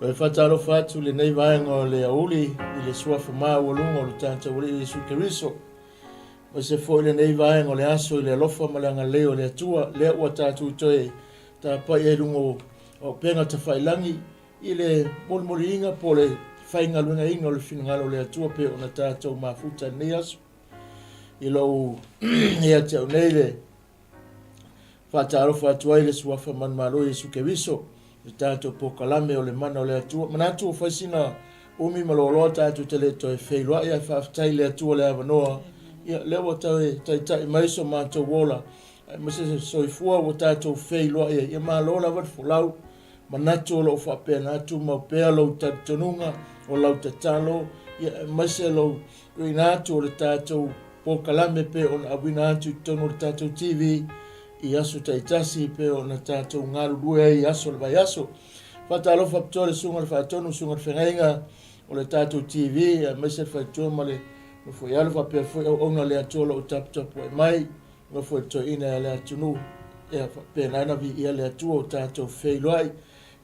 E faatalofa atu i lenei vaega o le aoauli i le suafa maualuga o lo tatou Alii Iesu Keriso. Aemaise foi lenei vaega o le aso i le alofa ma le agalelei o le Atua, lea ua tatou toe tapai ai i luga o auupega tafailagi i le molimoliina po o le faigaluegaina o le finagalo o le Atua pei ona tatou mafuta i lenei aso. I lou ia te au nei le Faatalofa atu ai le Suafa Manumalo Iesu Keriso, le tatou polokalame o le Mana o le Atua. Manatu ua fai sina umi ma loaloa tatou te le toe feiloai ae faafetai i le Atua le avanoa. Ia, lea ua toe taitai mai so matou ola, aemaise se soifua ua tatou feiloai ai. Ia malo lava le folau. Manatu o lo o faapena tumau pea lou talitonuga, o lau tatalo, ia aemaise lou tuuina atu o le tatou polokalame pei ona auina atu i totonu o le tatou TV i aso taitasi pei ona tatou galulue ai i aso o le vaiaso. Faatalofa pitoa le Susuga i le Faatonu, Susuga i le Feagaiga o le tatou TV, aemaise le faletua ma le nofo i alo faapea foi auauna a le Atua o lo o taputapuai mai, nofo i le toeaina ia Leatinuu, ia faapena ona viia le Atua ua tatou feiloai.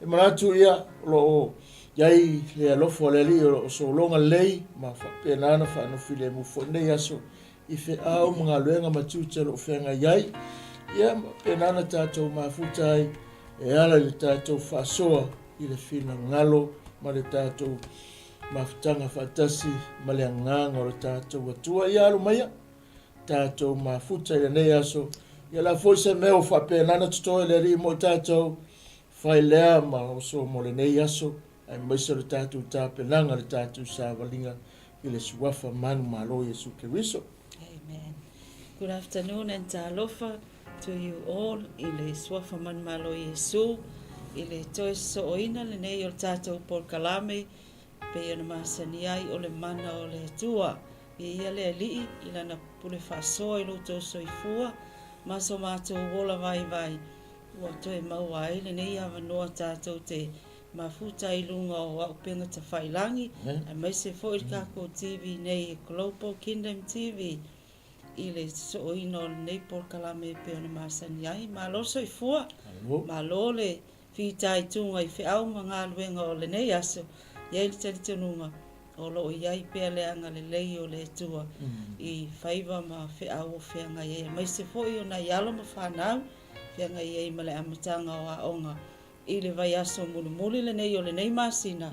E manatu ia, o lo o i ai le alofa o le Alii o lo o sologa lelei ma faapena ona faanofilemu foi lenei aso i feau ma galuega ma tiute o lo o feagai ai. Ia, ma faapena ona tatou mafuta ai e ala i le tatou faasoa i le finagalo ma le tatou mafutaga faatasi ma le agaga o le tatou Atua. Ia alo maia tatou mafuta i lenei aso. Ia la foi se mea ua faapena ona totoe le Alii mo i tatou, fai lea ma oso mo lenei aso, aemaise o le tatou tapenaga, le tatou savaliga i le Suafa manumalo Iesu Keriso. Amen. Good afternoon and talofa to you all i le Suafa manumalo Iesu i le toe sosooina lenei o le tatou polokalame pei ona masani ai o le mana o le Atua. Viia le Alii i Lana pule faasoa i lo outou soifua ma so matou ola vaivai ua toe maua ai lenei avanoa tatou te mafuta ai i luga o auupega tafailagi aemaise foi le takou TV nei e Global Kingdom TV i le sosooina o lenei polokalame e pei ona masani ai. Malo le soifua, malo le fitaituga i feau ma galuega o lenei aso, i ai le talitonuga o lo o i ai pea le agalelei o le Atua i faiva ma feau o feagai ai, aemaise foi o nai alo ma fanau feagai ai ma le amataga o aoga i le vaiaso mulimuli lenei o lenei masina,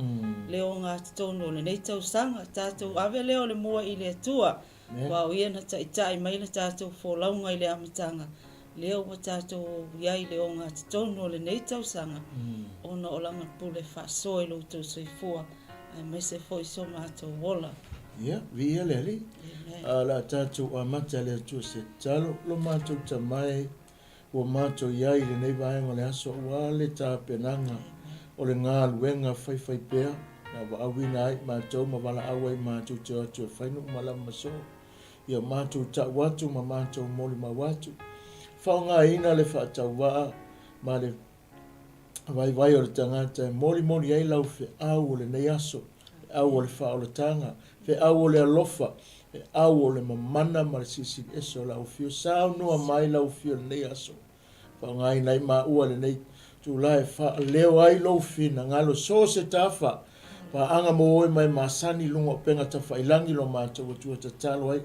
le ogatotonu o lenei tausaga. Tatou ave lea o le mua i le Atua Aua o Ia na taitai mai le tatou folauga i le amataga, lea ua tatou i ai i le ogatotonu o lenei tausaga, ona o Lana pule faasoa i lo outou soifua, aemaise foi so matou ola. Ia, viia le Alii. A o le a tatou amata e le Atua se tatalo, lo matou Tama e, ua matou i ai i lenei vaega o le aso aua le tapenaga o le galuega faifaipea na vaauina ai matou ma valaau ai matou te o atu e fai nuu malama ma soo ia matou tau atu ma matou molimau atu. Faaaogaina le faatauvaa ma le vaivai o le tagata e molimoli ai lau feau o lenei aso, feau o le faaolataga, feau o le alofa, feau o le mamana ma le silisili ese o lau afio. Saunoa mai lau afio i lenei aso. Faaaogaina ai maua lenei tula e faaleo ai lou finagalo so o se tafa, paaga mo oe mai masani i luga o upega tafailagi lo matou Atua tatalo ai.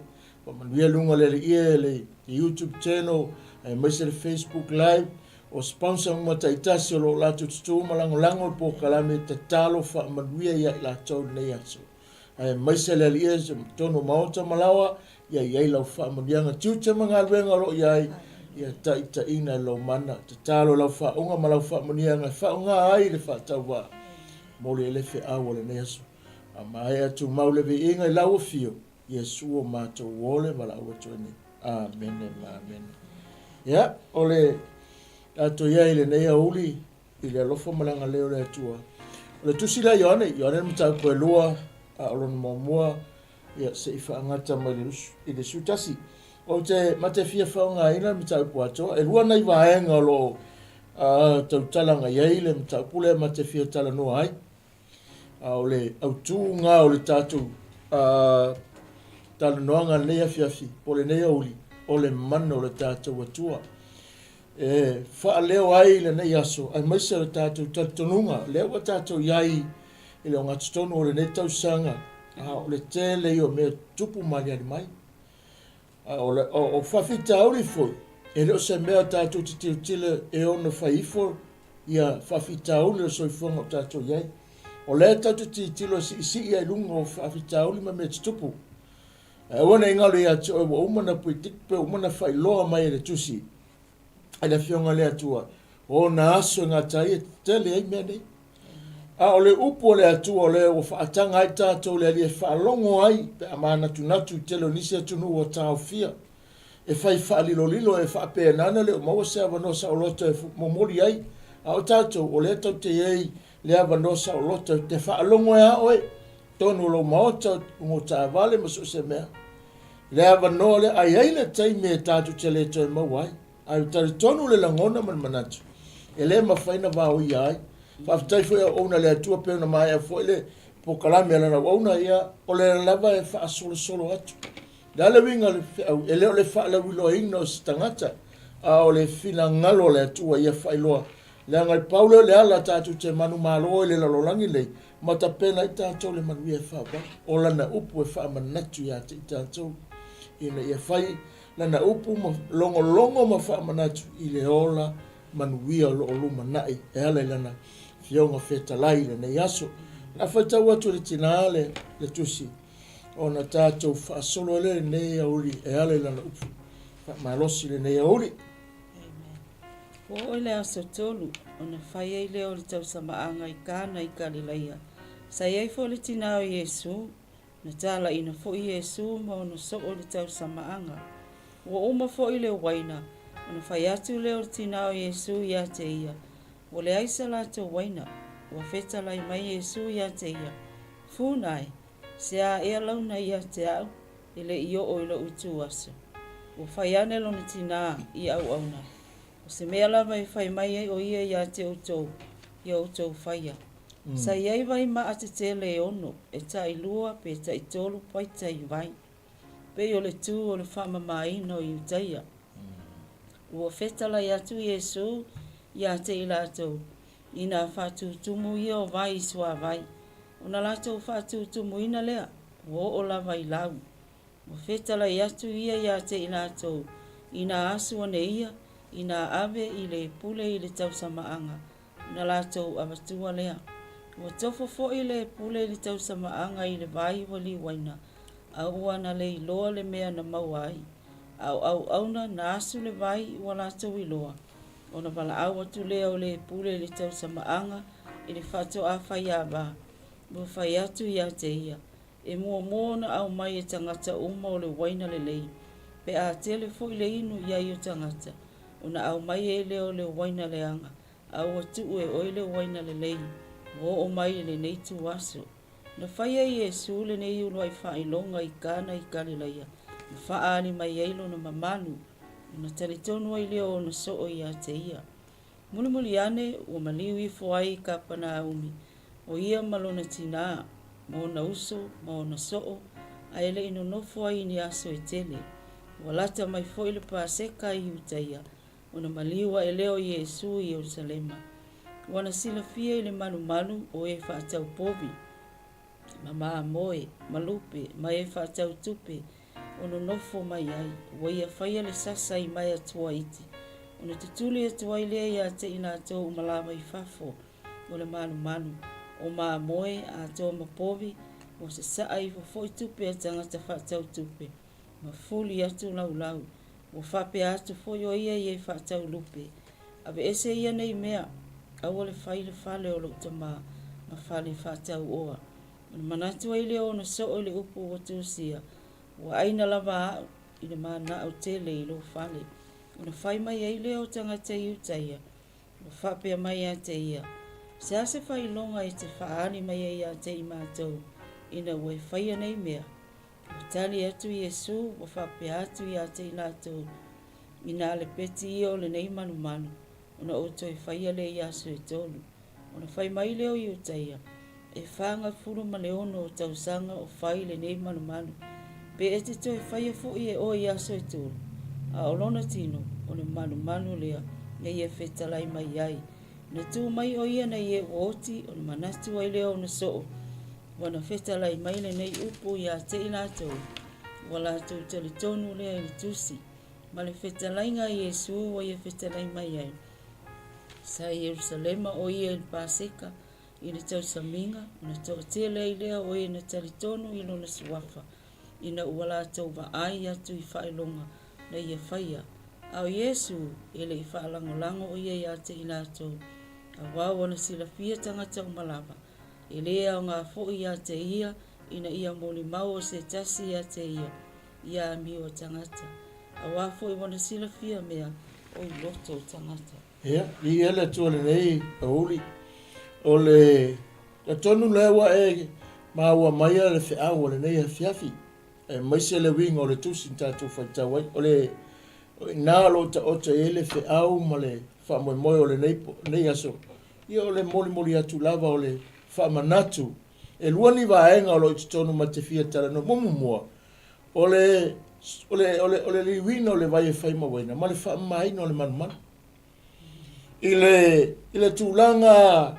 Faamanuia luga le Alii e le YouTube channel aemaise le Facebook live O sponsor uma taitasi o lo o latou tutū ma lagolago le polokalame tatalo faamanuia ia i latou i lenei aso. Aemaise le Alii i totonu o maota ma laoa, ia i ai lau faamanuiaga tiute ma galuega o lo o i ai, ia taitaiina e lou mana. Tatalo lau faauga ma lau faamanuiaga e faaaoga ai le faatauvaa. Momoli ai le feau o lenei aso. A maea tumau le viiga i lau afio, Iesu o matou ole valaau atu ai nei. Amene ma amene. Ia, o le tatou i ai i lenei aoauli i le alofa ma le agalelei o le Atua. O le tusi lea a Ioane, Ioane le mataupu e lua, a o lona muamua, ia, se i faagata mai i le 11. Ou te mate fia faaaogaina le mataupu atoa. E lua nai vaega o lo o tautalaga i ai le mataupu lea ma te fia talanoa ai. A o le autuga o le tatou talanoaga i lenei afiafi, po o lenei aoauli, o le mana o le tatou Atua. e faaleo ai i lenei aso, aemaise o le tatou talitonuga, lea ua tatou i ai i le ogatotonu o lenei tausaga, a o le tele ia o mea tutupu ma aliali mai. A o, le, o, o faafitauli foi, e le o se mea tatou te tilotilo e ono fai ifo ia faafitauli o le soifuaga o tatou i ai. O lea tatou te tilotilo e siisii ai i luga o faafitauli ma mea tutupu. Ae aua ne i galo ia te oe ua uma ona predict pe uma ona faailoa mai e le Tusi e le Afioga i le Atua, o ona aso e gata ai e tetele ai mea nei. A o le upu a le Atua o lea ua faataga ai tatou le Alii e faalogo ai pe a manatunatu i tele o nisi atunuu ua taofia e fai faalilolilo e faapena ona le o maua se avanoa saoloto e momoli ai. A o tatou, o lea tatou te i ai le avanoa saoloto e te faalogo ai a oe totonu o lou maota, o taavale ma so o se mea. Le avanoa lea, a i ai le taimi e tatou te le toe maua ai. Ae ou talitonu le lagona ma le manatu, e le mafai ona vaoia ai. Faafetai foi i auauna a le Atua pei ona maea foi le polokalame a Lana auauna, ia, o lea lava e faasolosolo atu. O le a le uiga o le feau? E le o le faalauiloaina o se tagata, a o le finagalo o le Atua ia faailoa. Leaga e pau lea o le ala tatou te manumalo ai i le lalolagi lenei, ma tapena ai tatou le manuia e faavavau. O Lana upu e faamanatu ia te i tatou, ina ia fai Lana upu ma logologo ma faamanatu i le ola manuia o lo o lumanai e ala i Lana Afioga Fetalai i lenei aso. O le a faitau atu e le tinā le, le tusi ona tatou faasolo ai lea i lenei aoauli e ala i Lana upu faamalosi i lenei aoauli. Amen. Ua oo i le aso tolu, ona fai ai lea o le tausamaaga i Kana i Kalilaia. Sa i ai foi le tinā o Iesu, Na talaiina foi Iesū ma ona soo i le tausamaaga. Ua uma foi le uaina, ona fai atu lea o le tinā o Iesū ia te ia, Ua leai sa latou uaina. Ua fetalai mai Iesū ia te ia, Funa e, se a ea launa ia te au, e le i oo i lou ituaso. Ua fai ane lona tinā i auauna, O se mea lava e fai mai ai o ia ia te outou, ia outou faia. Sa i ai vai maa tetele e ono, e tailua pe taitolu paita i vai, pei o le tu o le faamamaina o Iutaia. Ua fetalai atu Iesū ia te i latou, i nā faatutumu ia o vai i suavai, ona latou faatutumuina lea, ua oo lava i lau. Ua fetalai atu ia ia te i latou, inā asu ane ia, inā ave i le pule i le tausamaaga, ona latou avatua lea. Ua tofo foi le pule i le tausamaaga i le vai ua liuaina, a ua na le iloa le mea na maua ai. A o auauna na asu le vai ua latou iloa, ona valaau atu lea o le pule i le tausamaaga i le faatoa faiava, ua fai atu ia te ia, E muamua ona aumai e tagata uma o le uaina lelei, pe a tele foi le inu i ai o tagata, ona aumai ai lea o le uaina leaga, a ua tuu e oe le uaina lelei, ua oo mai i lenei ituaso. Na fai e Iesu lenei uluai faailoga i Kana i Kalilaia, ma faaali mai ai lona mamalu, ona talitonu ai lea o ona soo ia te ia. Mulimuli ane ua maliu ifo ai i Kapanaumi, ʻo ia ma lona tinā, ma ona uso, ma ona soo, a e le i nonofo ai i ni aso e tele. Ua lata mai foi le Paseka i Iutaia, ona maliu aʻe lea o Iesū i Ierusalema. Ua na silafia i le malumalu o e faatau povi, ma mamoe, ma lupe, ma e faatau tupe, o nonofo mai ai, ua ia faia le sasa i Maeatua iti, ona tutuli atu ai lea ia te i latou uma lava i fafo o le malumalu, o mamoe, atoa ma povi, ua sasaa ifo foi tupe a tagata faatau tupe, ma fuli atu laulau. Ua faapea atu foi o ia i e faatau lupe, Aveese ia nei mea, aua le fai le fale o lou tama ma fale faatau oa. Ona manatu ai lea ona soo i le upu ua tusia, Ua aina lava au i le manao tele i lou fale. Ona fai mai ai lea o tagata Iutaia, ua faapea mai ia te ia, Se a se faailoga e te faaali mai ai ia te i matou, ina ua e faia nei mea? Ua tali atu Iesu, ua faapea atu ia te i latou, Inā le peti ia o lenei malumalu, ona ou toe faia lea i aso e tolu. Ona fai mai lea o Iutaia, E 46 o tausaga o fai lenei malumalu, pe e te toe faia foi e oe i aso e tolu? A o lona tino, o le malumalu lea Na ia fetalai mai ai. Na tu mai o ia na ie ua oti, ona manatu ai lea ona soo, ua na fetalai mai lenei upu ia te i latou, ua latou talitonu lea i le Tusi, ma le fetalaiga a Iesu ua ia fetalai mai ai. Sa i Ierusalema o ia i le Paseka, i le tausamiga, ona toatele ai lea o e na talitonu i lona suafa, ina ua latou vaai atu i faailoga na ia faia. A o Iesu, e le i faalagolago o ia ia te i latou, auā ua na silafia tagata uma lava, e lē aoga foi ia te ia ina ia molimau o se tasi ia te ia, i amio a tagata, auā foi ua na silafia mea o i loto o tagata. Ia, viia le Atua i lenei aoauli. O le talitonu lea ua e maua maia le feau o lenei afiafi, aemaise le uiga o le Tusi na tatou faitau ai. O le o i ina o lo o taoto i ai le feau ma le faamoemoe o lenei, lenei aso, ia o le molimoli atu lava o le faamanatu. E lua ni vaega o lo o i totonu ma te fia talanoa. Muamua, o le, o le, o le, o le liuina o le vai e fai ma uaina ma le faamamaina o le manumanu. I le, i le tulaga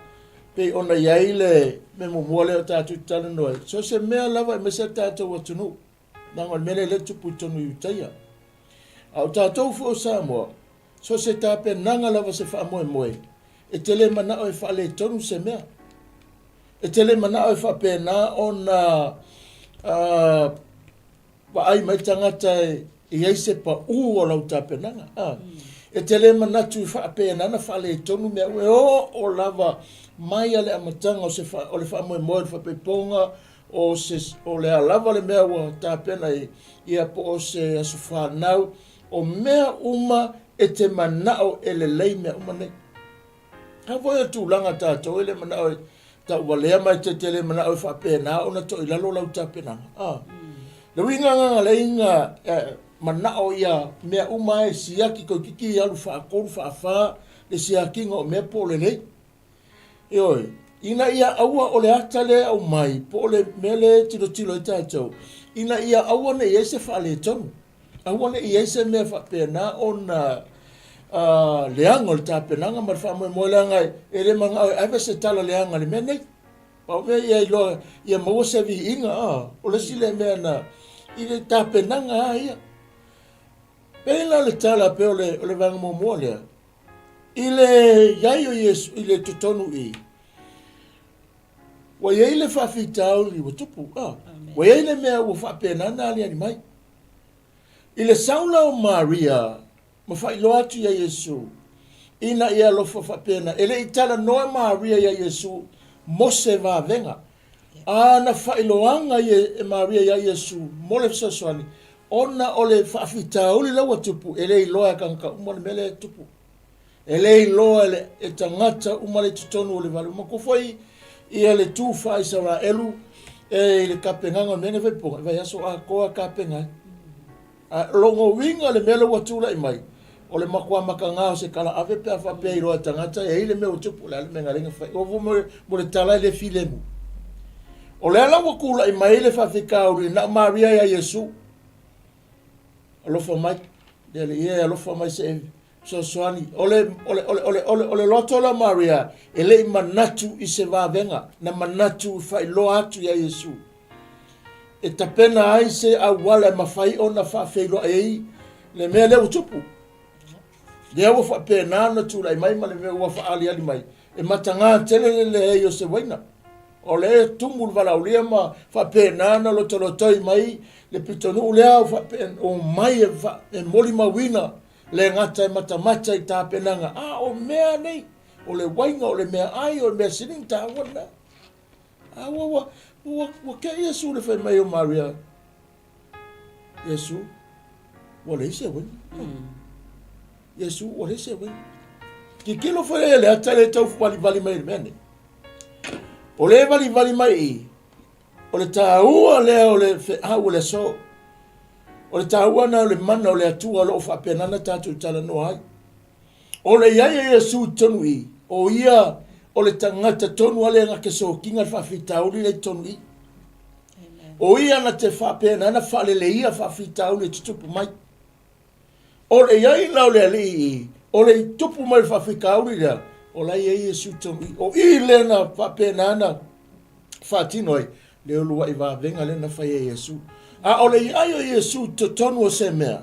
pei ona i ai le mea muamua lea o tatou talanoa ai, so se mea lava aemaise le tatou atunuu, leaga o le mea lea lea e tupu i totonu i Iutaia. A o tatou foi o Samoa, so se tapenaga lava se faamoemoe, e te le manao e faaletonu se mea. E te le manao e faapena ona vaai mai tagata e i ai se pau o lau tapenaga. A. E te le manatu i faapena na faaletonu mea uma. E oo lava mai a le amataga o se o le faamoemoe o le faapaipoga o se o le a lava le mea ua tapena i ia po o se aso fanau, o mea uma e te manao e lelei mea uma nei. A foi o le tulaga tatou e le manao e tauvalea ma e te te le manao e faapena ona toilalo lau tapenaga. A. Le uiga agaga le iga manao ia mea uma e siaki toeitiiti alu faatolu faafa le siakiga o mea po o lelei. Ioe, ina ia aua o le ata lea e aumai po o le mea lea e tilotilo ai tatou, ina ia aua ne i i ai se faaletonu. Aua ne i i ai se mea faapena ona leaga o le tapenaga ma le faamoemoe leaga e le manao e ave se tala leaga i le mea nei. Pau mea ia iloa ia maua se viiga, a, o le isi lea mea na i le tapenaga lava ia. Pei la le tala pei o le, o le vaega muamua lea, i le i ai o Iesu i le totonu i, ua i ai le faafitauli ua tupu, a, ua i ai le mea ua faapena ona aliali mai. I le sau la o Maria ma faailoa atu iā Iesu, ina ia alofa faapena, e le i talanoa Maria iā Iesu mo se vavega. A na faailoaga ia e Maria iā Iesu mo le fesoasoani, ona o le faafitauli la ua tupu, e le iloa e tagata uma le mea lea e tupu. E le iloa e le e tagata uma le i totonu o le vale. Manatua foi ia le tu faa-Isaraelu e i le tapenaga o le mea nei faaipoga, e vaiaso atoa tapena ai. A o lona uiga le mea lea ua tulai mai, o le matua mataga o se kalaave pe a faapea e iloa e tagata e i ai le mea ua tupu, o le a le mea na ala ai ona fai. Ua mo le tala e le filemu. O lea la ua tulai mai le faafitauli na o Maria ia Iesu. Alofa mai, le Alii e, alofa mai se i fesoasoani. O le, o le, o le, o le, o le, o le loto lea o Maria, e le i manatu i se vavega, na manatu i faailoa atu ia Iesu. E tapena ai se auala e mafai ona faafeiloai ai le mea lea ua tupu. Lea ua faapena ona tulai mai ma le mea ua faaaliali mai, e mataga tele le leai o se uaina. O lea e tumu le valaaulia ma faapena ona lotolotoi mai le pitonuu lea o mai e molimauina le gata e matamata i tapenaga, a o mea nei, o le uaina, o le meaai, o le mea sili ona taua lena. A ua, ua, ua, ua kei Iesu le fai mai o Maria, Iesu, ua leai se uaina. Iesu, ua leai se uaina. Tilotilo foi le ata lea e tau valivali mai i le mea nei. O le valivali mai i, o le taua lea o le feau o le aso. O le taua na o le mana o le Atua o lo o faapena ona tatou talanoa ai. O le i ai o Iesu i totonu i, o ia o le tagata tonu a lea na te sokiga le faafitauli lea i totonu i. O ia na te faapena na faaleleia faafitauli e tutupu mai. O le i ai la o le Alii i, O le i tupu mai le faafitauli lea, o la e i ai Iesu tonu i. O i lea na faapena na faatino ai le uluai vavega lea na fai e Iesu. A o le i ai o Iesu i totonu o se mea,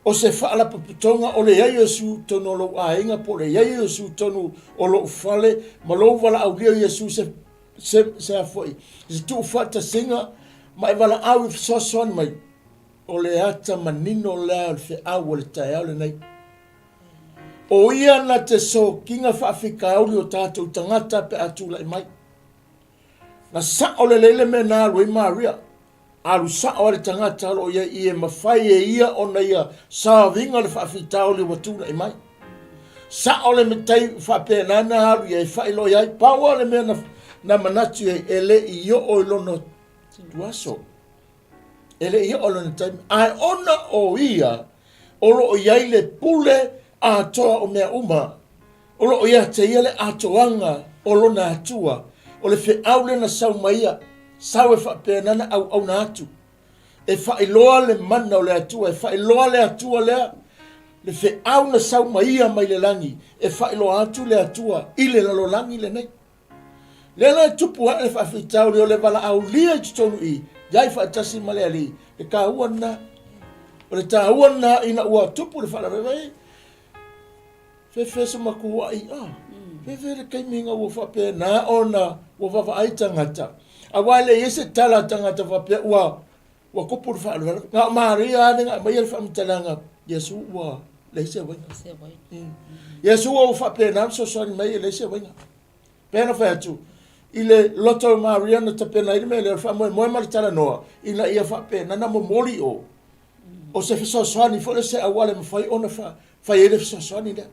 o se faalapotopotoga, o le i ai o Iesu i totonu o lou aiga, po o le i ai o Iesu i totonu o lou fale, ma lou valaaulia o Iesu se, se, se a foi, se tuufaatasiga, ma e valaau i fesoasoani mai, O le ata manino lea o le feau o le taeao lenei. O ia na te sokiga faafitauli o tatou tagata pe a tulai mai. Na sao lelei le mea na alu ai Maria. Alu sao ai le tagata o lo o i ai i e mafai e ia ona ia saoviga le faafitauli ua tulai mai. Sao le matai faapena na alu i ai faailoa i ai. Pau lava le mea na, na manatu i ai e le i oo i lona tuaso. E le i oo lona taimi, ae ona o ia o lo o i ai le pule atoa o mea uma, o lo o ia te ia le atoaga o lona Atua, o le feau lea na sau mai ia, sau e faapena na auauna atu, e faailoa le mana o le Atua, e faailoa le Atua lea, le feau na sau mai ia mai le lagi, e faailoa atu le Atua i le lalolagi lenei. Lea la e tupu ae le faafitauli o le valaaulia i totonu i i ai faatasi ma le Alii, le taua lena. O le taua lena ina ua tupu le faalavelave, fefe se matuai, ah, fefe le taimi ina ua faapena ona ua vaavaai tagata. Aua e leai ai se tala a tagata faapea ua ua tupu le faalavelave. Na o Maria lava na aumaia le faamatalaga, Iesu ua leai se uaina. Iesu ua faapena ona fesoasoani mai e leai se uaina. Pei ona fai atu, i le loto o Maria na tapena ai le mea lea o le faamoemoe ma le talanoa ina ia faapena ona momoli i o, o se fesoasoani foi lea, se auala e mafai ona fai ai le fesoasoani lea.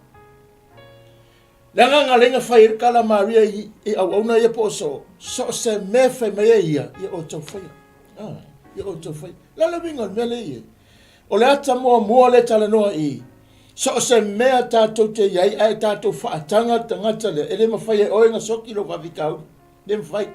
Le agaga lea na fai ai le tala a Maria i, i auauna ia po o so, so o se mea e fai mai ai ia, ia outou faia. Ah, ia outou faia. Le a le uiga o le mea lea e i ai? O le ata muamua lea e talanoa i, so o se mea tatou te i ai ae tatou faataga le tagata lea, e le mafai e oe ona soki lou faafitauli. E le mafai.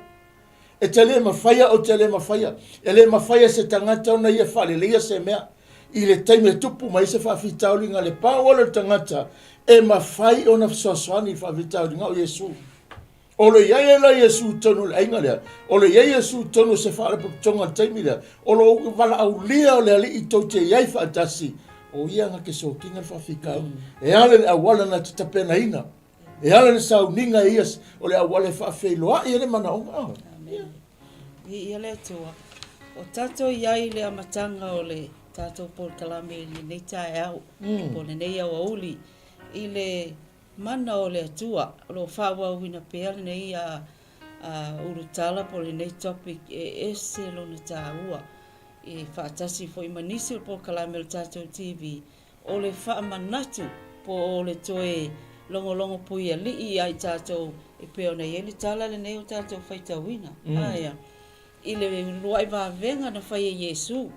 E te le mafaia, ou te le mafaia. E le mafai e se tagata ona ia faaleleia se mea i le taimi e tupu mai se faafitauli le pau o le tagata e mafai ona fesoasoani i le faafitauli o Iesu. O lo i ai la Iesu i totonu o le aiga lea, o lo i ai Iesu i totonu o se faalapotopotoga i le taimi lea, o lo valaaulia o le Alii tou te i ai faatasi, o ia na te sokiga le faafitauli. E ala i le auala na te tapenaina, e ala i le sauniga e ia o le auala e faafeiloai ai le manaoga. Oh. Amen. Viia le Atua. O tatou i ai i le amataga o le tatou polokalame i lenei taeao, po o lenei aoauli, i le Mana o le Atua. O lo o faaauauina pea lenei ulutala po o lenei topic e ese lona taua e faatasi foi ma nisi o le polokalame o le tatou TV o le faamanatu po o le toe logologo puialii ia i tatou e pei ona i ai le tala lenei o tatou faitauina. Aea, i le uluai vavega na fai e Iesu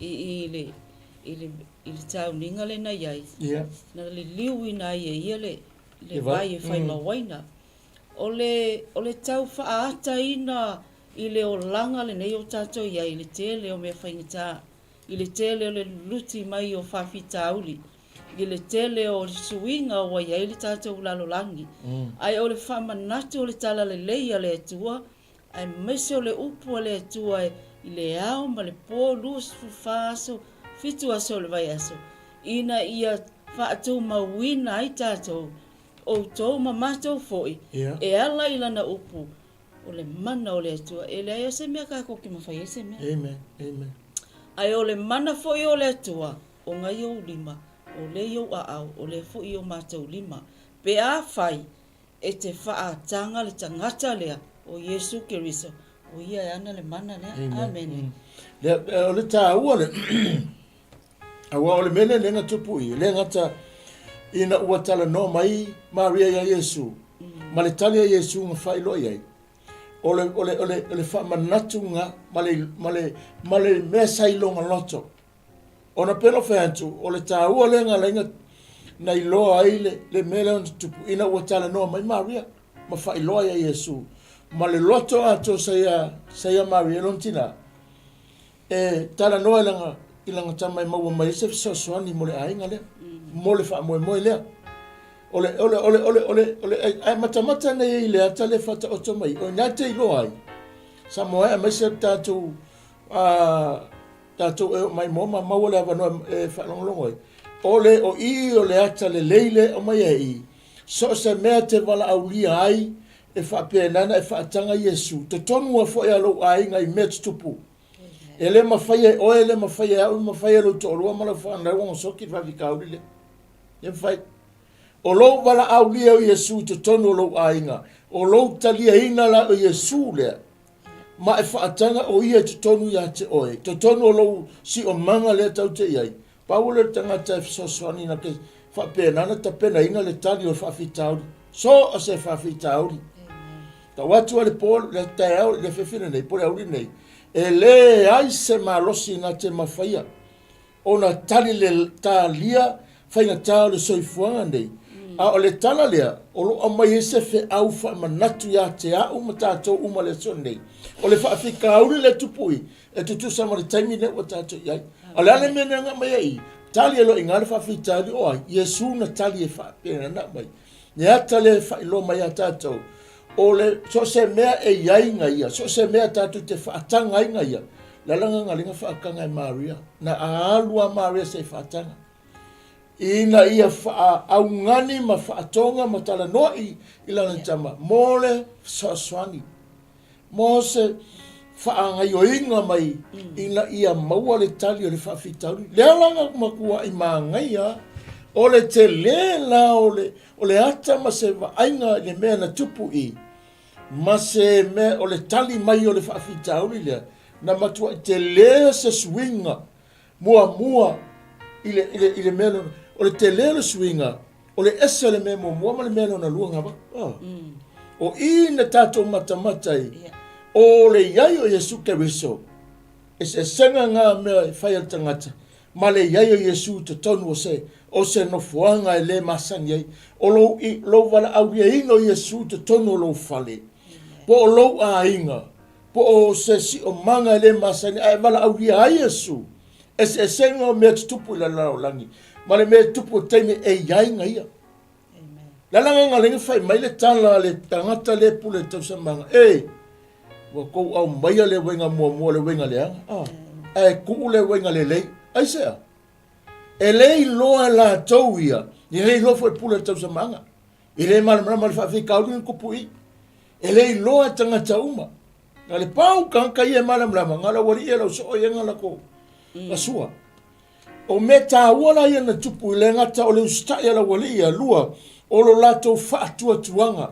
i, i le, i le I le tauniga lea na i ai, na liliuina ai e ia le, le vai e fai ma uaina. O le, o le tau faaataina i le olaga lenei o tatou i ai i le tele o mea faigata, i le tele o le luluti mai o faafitauli, i le tele o suiga ua i ai le tatou lalolagi. Ae o le faamanatu o le talalelei a le Atua, Aemaise o le upu a le Atua i le ao ma le po 24 aso, fitu aso o le vaiaso, ina ia faatumauina ai tatou, outou ma matou foi, e ala i Lana upu, o le mana o le Atua. E leai lava se mea tatou te mafai ai se mea. Amen. Amen. Ae o le mana foi o le Atua, o na i ou lima, o lea i ou aao, o lea foi i o matou lima. Pe afai E te faaataga le tagata lea, o Iesu Keriso, o ia e ana le mana lea. Amene. Lea, o le taua le, aua o le mea lea lea na tupu i, le gata ina ua talanoa mai Maria ia Iesu, ma le tali a Iesu na faailoa i ai, o le, o le, o le, o le faamanatuga ma le, ma le, ma le mea sa i lona loto. Ona pei ona fai atu, o le taua lea na ala ai na iloa ai le, le mea lea ona tutupu, ina ua talanoa mai Maria ma faailoa ia Iesu ma le loto atoa sa ia, sa ia Maria lona tina, e talanoa i lana, i lana tama e maua mai ai se fesoasoani mo le aiga lea, mo le faamoemoe lea. O le, o le, o le, o le, o le, o le, ae matamata nei i le ata lea e faataoto mai, o i ina te iloa ai, Samoa e aemaise le tatou, tatou e oo mai moa ma maua le avanoa e faalogologo ai, o le, o i o le ata lelei lea e aumai ai i, so o se mea te valaaulia ai, e faapena ona e faataga Iesu, totonu lava foi a lou aiga i mea tutupu. E le mafai e oe, e le mafai e au, e le mafai e lou toalua ma lau fanau ona soki le faafitauli lea. E le mafai. O lou valaaulia o Iesu i totonu o lou aiga, o lou taliaina la o Iesu lea, ma e faataga o ia i totonu ia te oe, i totonu o lou siomaga lea tau te i ai. Pau lea o le tagata e fesoasoani na te faapena ona tapenaina le tali o le faafitauli. So o se faafitauli. Tau atu a le po, le taeao, le afiafi lenei, po le aoauli lenei, e leai se malosi na te mafaia ona tali le talia faigata o le soifuaga nei. A o le tala lea, o lo o aumai ai se feau faamanatu ia te au ma tatou uma i le aso lenei. O le faafitauli lea e tupu i, e tutusa ma le taimi lea ua tatou i ai. A o le a le mea na aumai ai i? Tali e loiga le faafitauli o ai? Iesu na tali e faapena na aumai. Le ata lea e faailoa mai ia tatou, o le, so o se mea e i ai na ia, so o se mea tatou te faataga ai na ia, le ala na na faataga e Maria, na alu a Maria se i faataga. Ina ia faaaugani ma faatoga ma talanoa i, i lana tama, mo le fesoasoani. Mo se faagaioiga mai ina ia maua le tali o le faafitauli. Le ala na matuai manaia o le tele la o le, o le ata ma se vaaiga i le mea na tupu i, ma se mea o le tali mai o le faafitauli lea, na matuai tele se suiga muamua i le, i le, i le mea lona, o le tele o le suiga, o le ese o le mea muamua ma le mea lona lua gava. Oh. O i na tatou matamata ai, yeah. o le iai o Iesu Keriso, eseesega ngā mea e fai a le tagata, ma le iai o Iesu i totonu o se, o se nofoaga e le masani ai. O lou, i, lou valaauliaina o Iesu i totonu o lou fale, po o lou aiga, po o se siomaga e le masani, ae valaaulia ai Iesu, eseesega o mea tutupu i le lalolagi, ma le mea tutupu o taimi e i ai na ia. Le ala nga lenga fai mai le tala a le tagata le pule tausamaga, e, ua tou aumaia le uaiga muamua le uaiga leaga, ah, ae tuu le uaiga lelei. Aisea? E le iloa e latou ia, e le iloa foi pule tausamaga. E le malamalama le faafitauli na tupu i. E le iloa e tagata uma. Na le pau tagata ia e malamalama, na lau alii e lau soo ia na latou asua. O mea taua la ia na tupu i le gata o le usitai a lau alii ia, lua, o lo latou faatuatuaga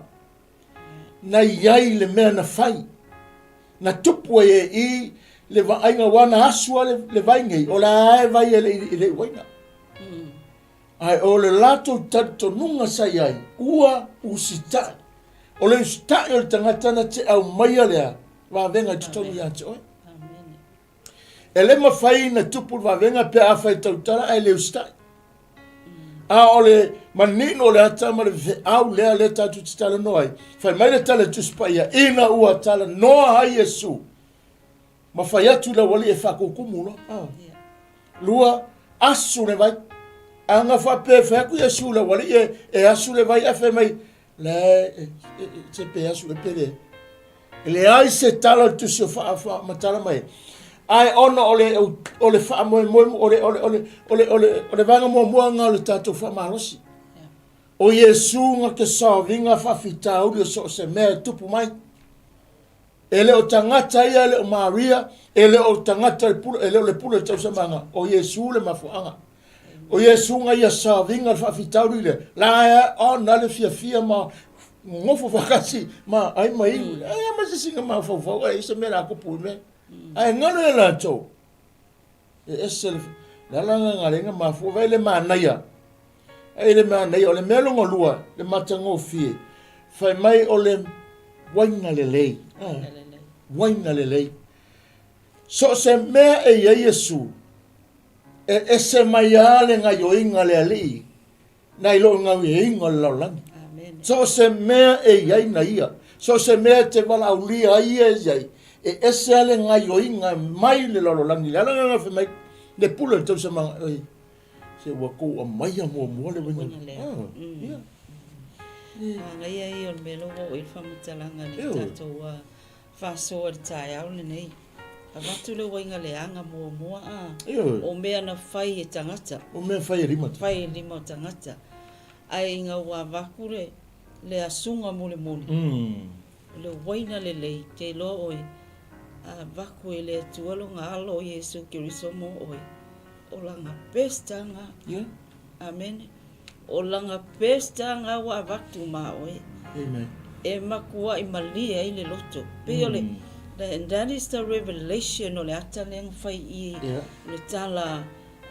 na i ai le mea na fai. Na tupu ai e i le vaaiga aua na asu a le, le vai nei, o la e vai e le, i le uaina. Ae o le latou talitonuga sa i ai, ua usitai. O le usitai o le tagata na te aumaia lea vavega i totonu ia te oe. E le mafai na tupu le vavega pe afai tautala ae le usitai. A o le manino o le ata ma le feau lea lea tatou te talanoa ai, fai mai le tala Tusi Paia, ina ua talanoa ai Iesu, ma fai atu i le aualii e faakukumu loa. Ah. Lua, asu le vai. A na faapea e fai atu Iesu i le aualii e, e asu le vai, ae fai mai, le, e, e, e, se pe asu e pe le. E leai se tala o le tusi o faamatala mai. Ae ona o le, o le faamoemoe, o le, o le, o le, o le, o le, o le vaega muamua lena o le tatou faamalosi. O Iesu na te saoviga faafitauli o so o se mea e tupu mai. E le o tagata ia, e le o Maria, e le o tagata le pule, e le o le pule o le tausamaga, o Iesu le mafuaaga. O Iesu na ia saoviga le faafitauli lea, la e ona le fiafia ma nofo faatasi ma ai ma inu. Ai ma se singa mafaufau, ai se mea la kupu i mea. Ae galo ia latou. E ese le, le ala nga nga lenga mafua, vai le manaia. Ai le manaia, o le mea longa lua, le matagofie, fai mai o le uaina lelei. Ah, uaina lelei. So o se mea e i ai Iesu, e ese mai lava le gaioiga a le Alii nai lo gaioiga o le lalolagi. So o se mea e i ai na ia, so o se mea e te valaaulia ai ia e i ai, e ese lava le gaioiga mai le lalolagi. Le ala lena fai mai, Le pule o le tausamaga, oi, se ua kou aumaia muamua le uiga lea. Ia. Manaia ia o le mea lea ua oo i ai le faamatalaga i le tatou faasoa i le taeao lenei. Avatu le uaiga leaga muamua a, o mea na fai e tagata. O mea fai e lima. Fai e lima o tagata. Ae ina ua avatu le, le asuga mulimuli, o le uaina lelei, te iloa oe, a avatu e le Atua lona Alo o Iesu Keriso mo oe, o lana best lava na. Yeah. Amene. O lana best lava na ua avatu ma oe. Amen. E matuai malie ai le loto. Pei o le, and that is the revelation o le ata lea na fai i Yeah. le tala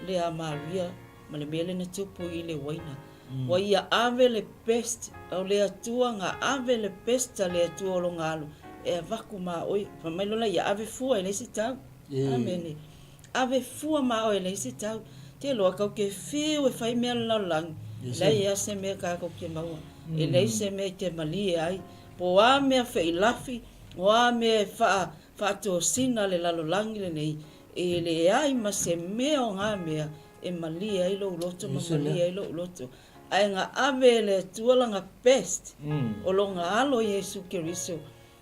lea a Maria ma le mea lea na tupu i le uaina. Ua ia ave le best o le Atua na ave le best a le Atua o lona alo e avaku ma oe. Fai mai lola ia ave fua e leai se tau. Amene. Ave fua ma oe e leai se tau. Te iloa kau ke fiu e fai mea le lalolagi, e leai a se mea kakou ke maua. E leai se mea i te malie ai. Po o a mea feilafi, o a mea e faa faatosina le lalolagi lenei, e leai ma se mea o na mea e malie ai lou loto ma malie ai lou loto. Ae na ave e le Atua lana best o lona Alo Iesu Keriso.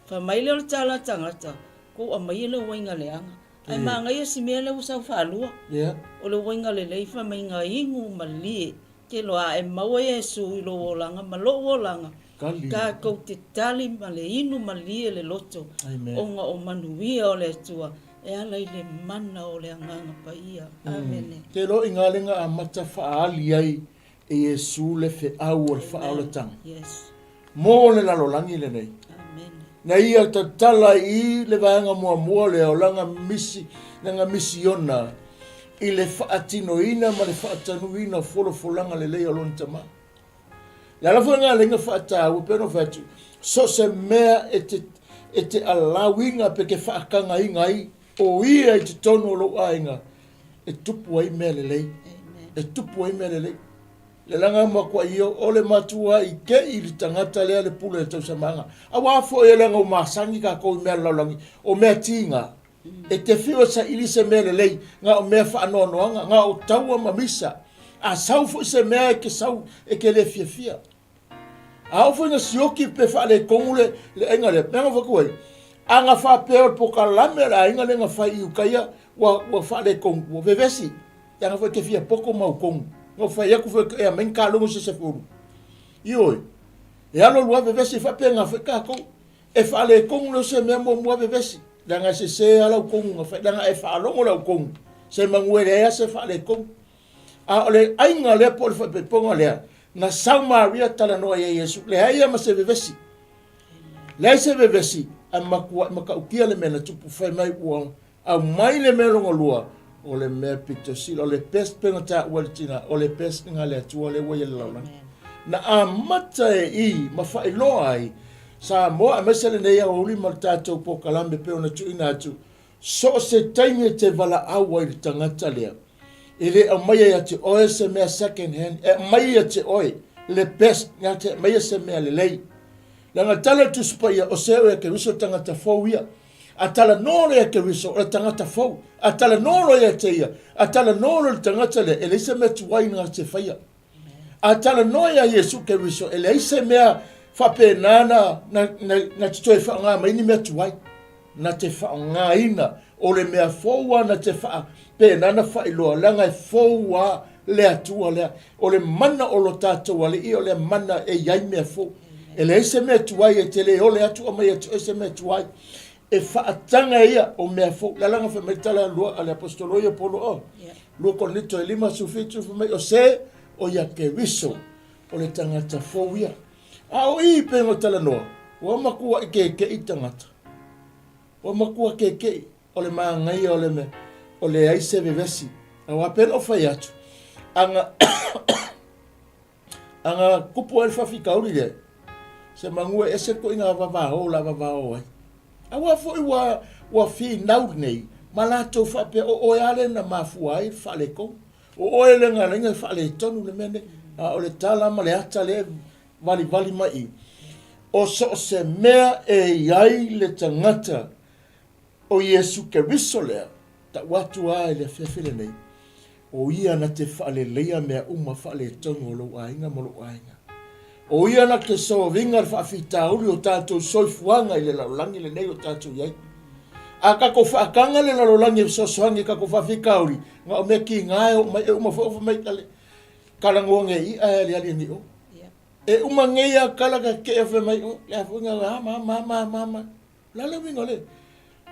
Fai mai lea o le tala a tagata, Kou aumaia le uaiga leaga. Ae manaia si mea lea ua sau faalua. O le uaiga lelei fai mai na inu malie. Te iloa a e maua Iesu i lou olaga ma lou olaga, tatou te tali ma le inu malie le loto ona o manuia o le Atua e ala i le mana o le Agaga Paia. Amene. Te iloa i galega amata faaali ai e Iesu le feau o le faaolataga mo le lalolagi lenei. Na ia tatala i le vaega muamua lea o lana misi, lana misiona i le faatinoina ma le faatanuina o folafolaga lelei a lona Tama. Le ala foi lena lena faataua pei ona fai atu, so o se mea e te, e te alauina pe te faatagaina ai o ia i totonu o lou aiga, e tupu ai mea lelei. E tupu ai mea lelei. Le laga matuai o, o le matua i kei i le tagata lea le pule le tausamaga. Aua foi e leaga ua masani tatou i mea lalolagi, o mea tiga. E te fiu e saili se mea lelei, na o mea faanoanoaga, na o taua ma misa. A sau foi se mea e ke sau e ke le fiafia. A oo foi ina sioki pe faaletonu le, le aiga lea, mea na fai ai, a na faapea o le pokalame a le aiga lea na fai i uka ia, ua, ua faaletonu, ua vevesi. Leaga foi e te fia poto ma utonu. Na ou fai atu foi e aumai ni kalogo se sefulu. Ioe, e alu alu lava vevesi, e faapena foi tatou. E faaletonu lea o se mea muamua vevesi, leaga e sese lava lau tonu na fai, leaga e faalogo lau tonu, semanu e leai lava se faaletonu. A o le aiga lea po o le faaipoipoga lea, na sau Maria talanoa ia Iesu, leai lava ma se vevesi. Leai se vevesi, ae matuai matautia le mea na tupu, fai mai ua aumai le mea lona lua, o le mea pito sili, o le best pei ona taua e le tina, o le best lena a le Atua lea ua i le lalolagi. Na amata e i ma faailoa ai Samoa aemaise lenei aoauli ma le tatou polokalame pei ona tuuina atu, So o se taimi e te valaau ai i le tagata lea, e le aumaia ia te oe se mea second hand, e aumai ia te oe le best, na te aumaia se mea lelei. Leaga e tala le Tusi Paia, o se oe a Keriso tagata fou ia. A talanoa loa ia Keriso, o le tagata fou. A talanoa loa ia te ia, a talanoa loa i le tagata lea, e leai se mea tuai na te faia. A talanoa iā Iesu Keriso, e leai se mea faapena na, na, na, na te toe faaaoga mai ni mea tuai. Na te faaaogaina o le mea fou a na te faapena na faailoa, leaga e fou a le Atua lea. O le mana o lo tatou Alii o le mana e i ai mea fou. E leai se mea tuai e te le ole atu aumai atu oe se mea tuai. E faataga ia o mea fou. Le alaga fai mai tala lua a le aposetolo ia Polo o. Lua Korinito e 57 fai mai o se o ia Keriso o le tagata fou ia. A o i pei ona talanoa, ua matua i kekeʻi tagata. Ua matua kekeʻi o le manaia o le mea o leai se vevesi. Aua pei ona ou fai atu, ana Ana kupu ai le faafitauli lea, se manu e ese koʻi ngā vavao o la vavao ai. Aua foi ua, ua finau nei, ma latou faapea, o oe a le na mafua ai le faaletonu. O oe le na laina faaletonu le mea nei. A o le tala ma le ata lea e valivali mai i, o so o se mea e i ai le tagata o Iesu Keriso lea, tau atu a i le afiafi lenei. O Ia na te faaleleia mea uma faaletonu o lou aiga ma lou aiga. O Ia na te soaviga le faafitauli o tatou soifuaga i le lalolagi lenei o tatou i ai. A tatou faataga le lalolagi e fesoasoani i tatou faafitauli, na o mea tiga e oo mai, e uma foi ofa mai tale, talanoa nei i'a e aliali nei o. E uma nei a tala ka tetee fai mai o, le a foi na ma ma ma ma ma. O le a le uiga o le,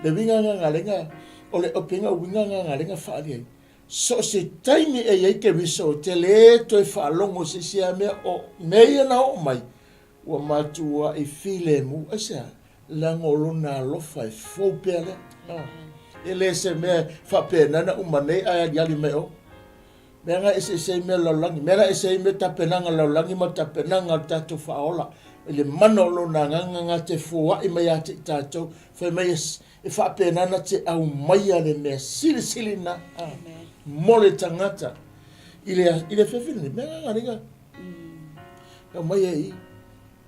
le uiga na na lenga, o le ope na uiga na na lenga faali ai. So o se taimi e i ai Keriso, e te lē toe faalogo i se isi lava mea, o mea ia na oo mai, ua matuai filemu. Aisea? Leaga o Lona alofa e fou pea lea. E le se mea faapena na uma nei ae aliali mai o. Mea na eseese ai mea o le lalolagi, mea na ese ai mea tapenaga o le lalolagi ma le tapenaga o le tatou faaola i le mana o Lona Agaga na te foai mai ia te i tatou, fai mai e faapena na te aumaia le mea silisili na mo le tagata i le i le afiafi lenei. Mea na na aumai ai i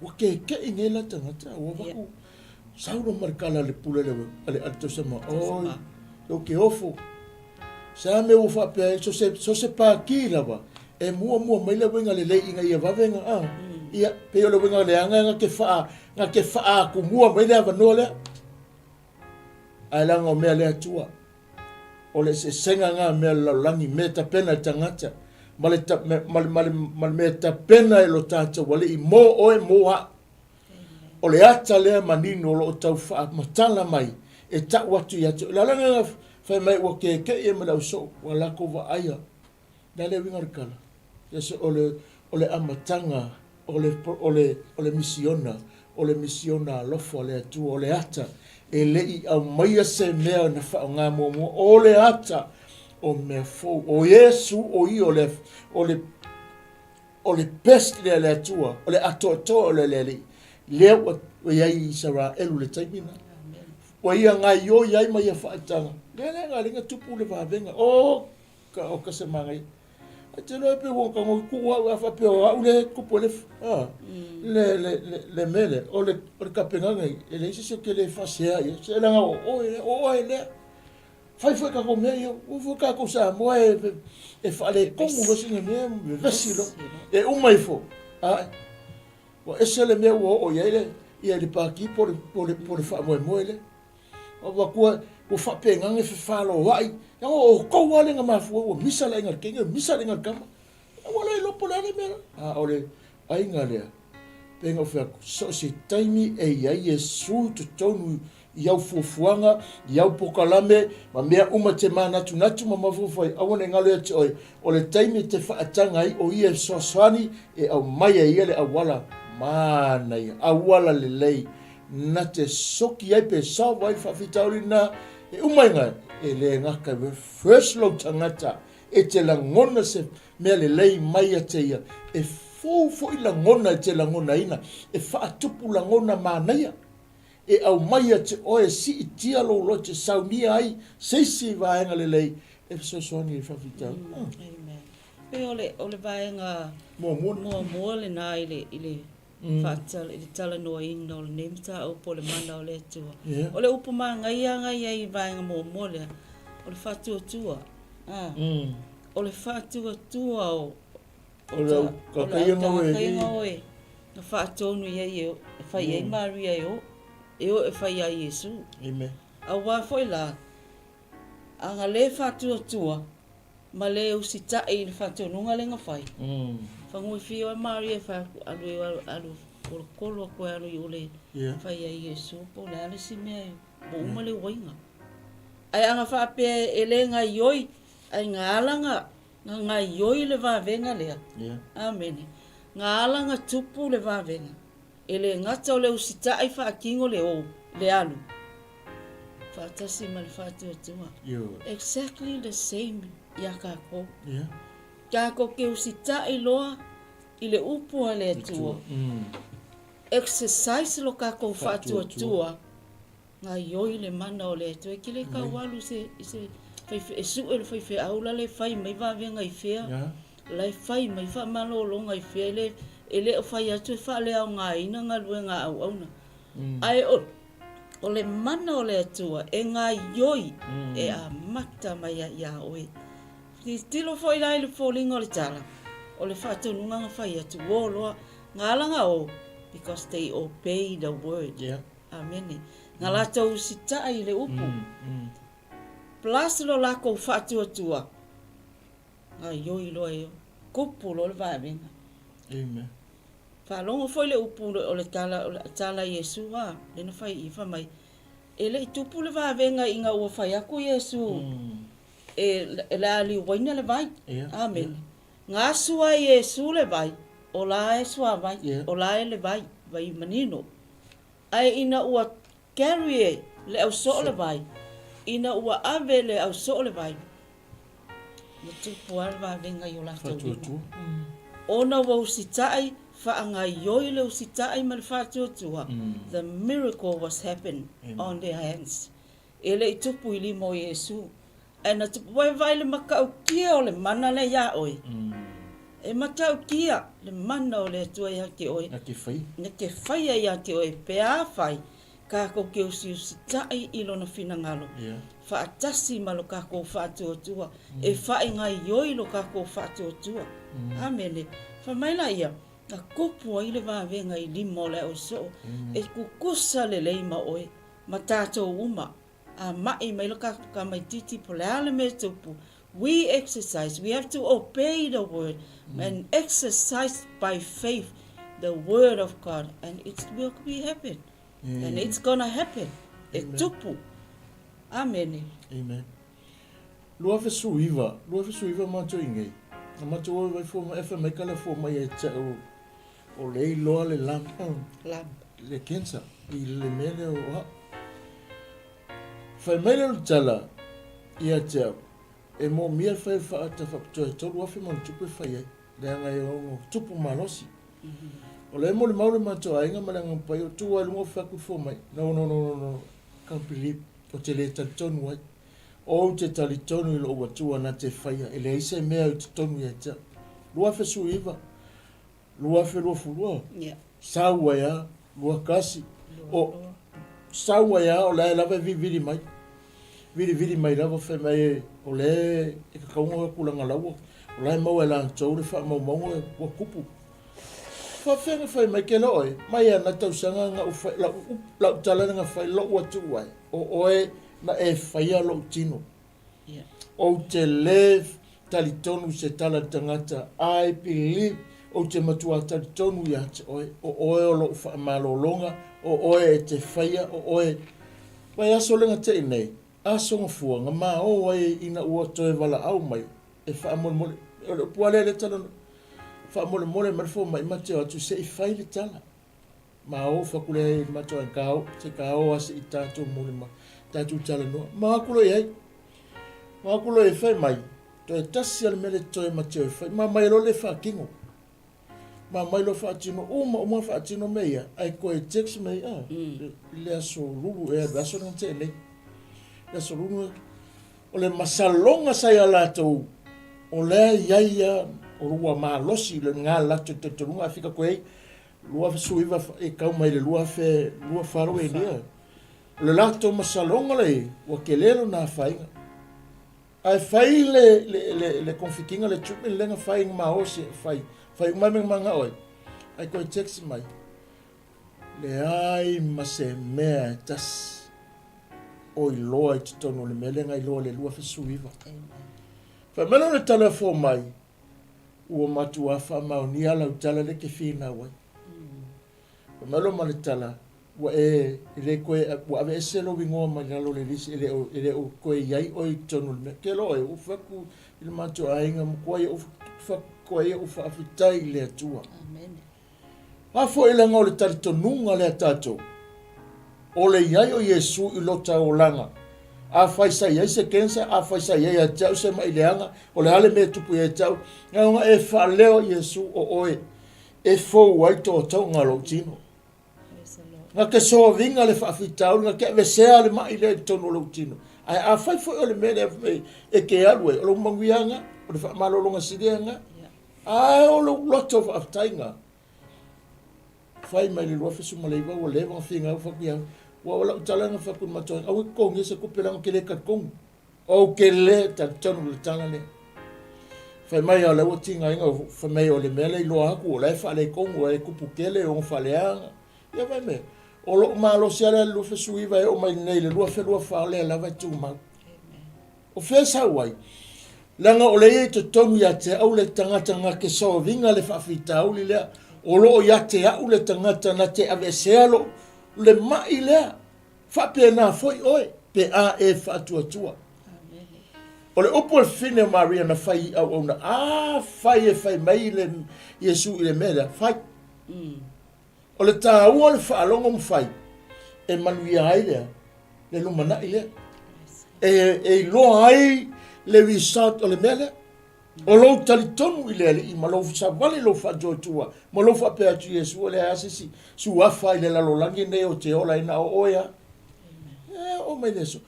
ua keke'i nei la tagata ua vaku Saulo ma le kala a le pule a le a le tausaga oi ou ke ofo Se a mea ua faapea ai, so se, so se pākī lava, e muamua mai le uiga lelei ina ia vave na, a, ia, pei o le uiga leaga na te wha, na te whaakumua mai le avanoa lea. Ae leaga o mea le Atua, o le eseesega na mea le lalolagi, mea tapena e tagata, ma le, ta, ma, ma, ma, le, ma le mea tapena e lo tātou Alii mō oe, mō a'u. O le ata lea manino o lo o tau faamatala mai e tau atu ia te oe. O le ala lena fai mai ua kekeʻi ai ma le ausoo, ua latou vaaia. O le a le uiga o le tala? Yes, o le, o le amataga o le, o le, o le misiona, o le misiona alofa o le Atua, o le ata e le i aumaia se mea na faaaoga muamua, o le ata o mea fou. O Iesu o ia o le, o le O le best lea a le Atua, o le atoatoa o le Alii, lea ua i ai i Isaraelu i le taimi lena. Ua ia gaioi ai ma ia faaitaga. Lea lea na alii na tupu le vavega. O, ka, o ka se manaia. Ai te loa pe ua ka ngoi kuu au a faapea o au le kupu le, a, le, le, le, le mea lea, o le, o le kapenaga e leai se isi o te le faasea ia. Se leaga o oe, o oe lea. Fai foi tatou mea ia, ua foi tatou Samoa e, e faaletonu loa sina mea, vevesi loa. E uma ifo, ae, ua ese le mea ua oo i ai le, ia le pākī po le, po le, po le faamoemoe lea. Avatua, ua faapena ona fefaloai, ia o outou lava lea na mafua, ua misa le aiga i le teine, misa le aiga i le tama. Ua le iloa po o le a le mea la. A o le aiga lea, pei ona ou fai atu, so o se taimi e i ai Iesu i totonu i au fuafuaga, i au pokalame, ma mea uma e te manatunatu ma mafaufau ai, aua ne i galo ia te oe, o le taimi e te faataga ai o ia e fesoasoani e aumai ai ia le auala manaia, auala lelei, na te soki ai pe solve ai le faafitauli lena, e uma ai na, e le gata e refresh lou tagata, e te lagona se mea lelei mai ia te ia, e fou foi lagona e te lagonaina, e faatupu lagona manaia. E aumai ia te oe e siitia lou loto e saunia ai se isi vaega lelei e fesoasoani i le faafitauli. Amen. Pei o le, o le vaega muamua, muamua lena i le, i le faatala, i le talanoaina o lenei mataupu o le mana o le Atua. Yeah. O le upu manaia na i ai i vaega muamua lea, o le faatuatua. Ah. O le faatuatua o, O le au kakaiga oe. Na faatonu i ai e fai ai Maria e o, e o e fai ia Iesu. Amen. Auā foi la, a na le faatuatua ma le usitai i le faatonuga lea na fai, faguifio ai Maria e fai atu, alu e alu kolokolo atu e alu i o le fai ia Iesu po o le a le isi mea e ua uma le uaiga. Ae a na faapea e le gaioi, ae na ala na Na gaioi le vavega lea. Amene. Na ala na tupu le vavega. E le gata o le usitai faatino le o, le alu. Faatasi ma le faatuatua. Exactly the same ia tatou. Tatou te usitai loa i le upu a le Atua. Exercise lo tatou faatuatua. Gaioi le mana o le Atua. E te le tau alu i se, i se faife, e sue le faifeau la le fai mai vavega i fea, la e fai mai faamalologa i fea, e le, e le o fai atu e faaleaogaina galuega a auauna. Ae o, o le mana o le Atua e gaioi e amata mai ai ia oe. Tilotilo foi la i le foliga o le tala, o le faatonuga na fai atu, o loa, na ala na o, because they obey the word. Yeah. Amene. Na latou usitai i le upu. Plus lo lakou faatuatua, gaioi loa e kupu loa le vavega. Amen. Faalogo foi le upu o le tala o le tala a Iesu a, lea na fai i i, fai mai, e le i tupu le vavega ina ua fai atu Iesu e le a liuaina le vai. Amene. Na asu ai Iesu le vai, o la e suavai, o la e le vai, vai manino. Ae ina ua carry e le au soo le vai, ina ua ave e le au soo le vai, na tupu lava le vavega i o latou lima. Ona ua usitai, faagaioi le usitai ma le faatuatua, the miracle was happen on their hands. E le i tupu i lima o Iesu, ae na tupu. Ua e vaai i le matautia o le mana lea iā oe? E matautia le mana o le Atua ia te oe. Na te faia. Na te faia ia te oe pe afai kākou te usiusitai i Lona finagalo, faatasi ma lo kākou faatuatua, e faigaioi lo kākou faatuatua. Amene. Fai mai laia, na tupu ai le vavega i lima o le ausoo, e tutusa lelei ma oe. ma tatou uma, a maʻi mai le tamaititi po le a le mea e tupu, we exercise, we have to obey the word and exercise by faith the word of God and it will be happen and it's gonna happen, e tupu. Amene. Amen. 2019, 2019 matou i nei, na matou o i vai fua mai, e fai mai ka le fua mai ia te au O le iloa le lump, lump. Le cancer i le mea lea o au. Fai mai lea o le tala ia te au, e moomia le fai o le faata faapitoa e 3000 ma ona tupu e fai ai, leaga e ono tupu malosi. O lea e molimau le matou aiga ma le Agaga Paia, o tu lava i luga o fai atu le fomai, no, no, no, no, no, can't believe, ou te le talitonu ai. Ou te talitonu i lou Atua na te faia, e leai se mea i totonu ia te au. 2019, 2022, sau ai a, 21, o, sau ai a, o la e lava e vilivili mai, vilivili mai lava, fai mai e, o lea e kakauga o tulaga laua, o la e maua e latou le faamaumauga ua tupu. Faafefea na fai mai, kela oe, mai ana tausaga na ou fai, lau, lau tala na fai, lou atuu ai, o oe na e faia lou tino. Ou te le talitonu i se tala a le tagata, I believe, ou te matua talitonu ia te oe, o oe o lou faamalologa, o oe e te faia, o oe. Vaiaso lea na te'i nei, aso gafua, na maō ai ina ua toe valaau mai e faamolemole, o le upu lava lea lea talanoa, faamolemole mai le fomai ma te o atu se i fai le tala. Ma o fatu lea i matou ai ka o, se ka o a se i tatou mole ma tatou talanoa. Ma aku loa i ai. Ma aku loa i fai mai, toe tasi a le mea le toe ma te o e fai. Ma mai loa le faatino. Ma mai loa faatino, uma uma faatino mea ia, ae koe text mai, ah, i le aso lulu ea, le aso lena tea nei. Le aso lulu, o le masaloga sa ia latou, o lea i ai ia, o ua malosi le nga latou talitonuga a fika koe ai, 2019 e kau mai le 2024 e lia. O le latou masaloga la i, ua tele lona afaina. Ae fai le, le, le, le togafitiga, le treatment lea na fai na maosi e fai, fai uma ai mea na manao ai. Ae toe text mai, leai ma se mea e tasi o iloa i totonu o le mea lea na iloa i le 2019. Fai mai lea o le tala e fua mai, Ua matua faamaonia lau tala lea e te finau ai. Fai mai loa ma le tala, ua e, e le toe, ua aveese lou igoa mai lalo o le lisi, e le o, e le o toe i ai oe i totonu o le mea. Ke loa oe, ua fai atu i le matou aiga, matua ia matua ia ou faafetai i le Atua. Amen. A foi leaga o le talitonuga lea tatou, o le i ai o Iesu i lota olaga, afai sa i ai se cancer, afai sa i ai ia te au se maʻi leaga, o le a le mea e tupu ia te au, na ona e faaleo Iesu o oe e fou ai tootauga o lou tino. Na te soaviga le faafitauli, na te avesea le maʻi lea i totonu o lou tino. Ae afai foi o le mea lea e te alu ai, o lou manuia lena, o le faamalologa silia lena. Ae o lou loto faafetai na fai mai le 2019 ua leva ona finau fai atu ia au, aua o lau tala na fai atu i le matou aiga, aua e totogia se tupe leaga ou te le talitonu. Ou te le talitonu i le tala lea. Fai mai a o lea ua tigaina, fai mai o le mea lea iloa atu o la e faaletonu e tupu tele ona faaleaga. Ia fai mai, o lou malosi lava lea i le 2019 e oo mai nei i le 2024 o lea lava e tumau. O fea e sau ai? Leaga o lea e i ai i totonu ia te au le tagata na te solve ina le faafitauli lea. O lo o ia te au le tagata na te aveesea lou, le mai lea. Faapena foi oe pe a e faatuatua. O le upu a le fafine o Maria na fai i auauna, Afai e fai mai le Iesu i le mea lea, fai. O le taua o le faalogo ma fai, e manuia ai le, le lumanai lea. E, e iloa ai le result o le mea lea. O lou talitonu i le Alii ma lou savali lou faatuatua ma lou faapea atu i Iesu, e leai lava se isi suafa i le lalolagi nei ou te ola ai na o oe lava. E oo mai le aso,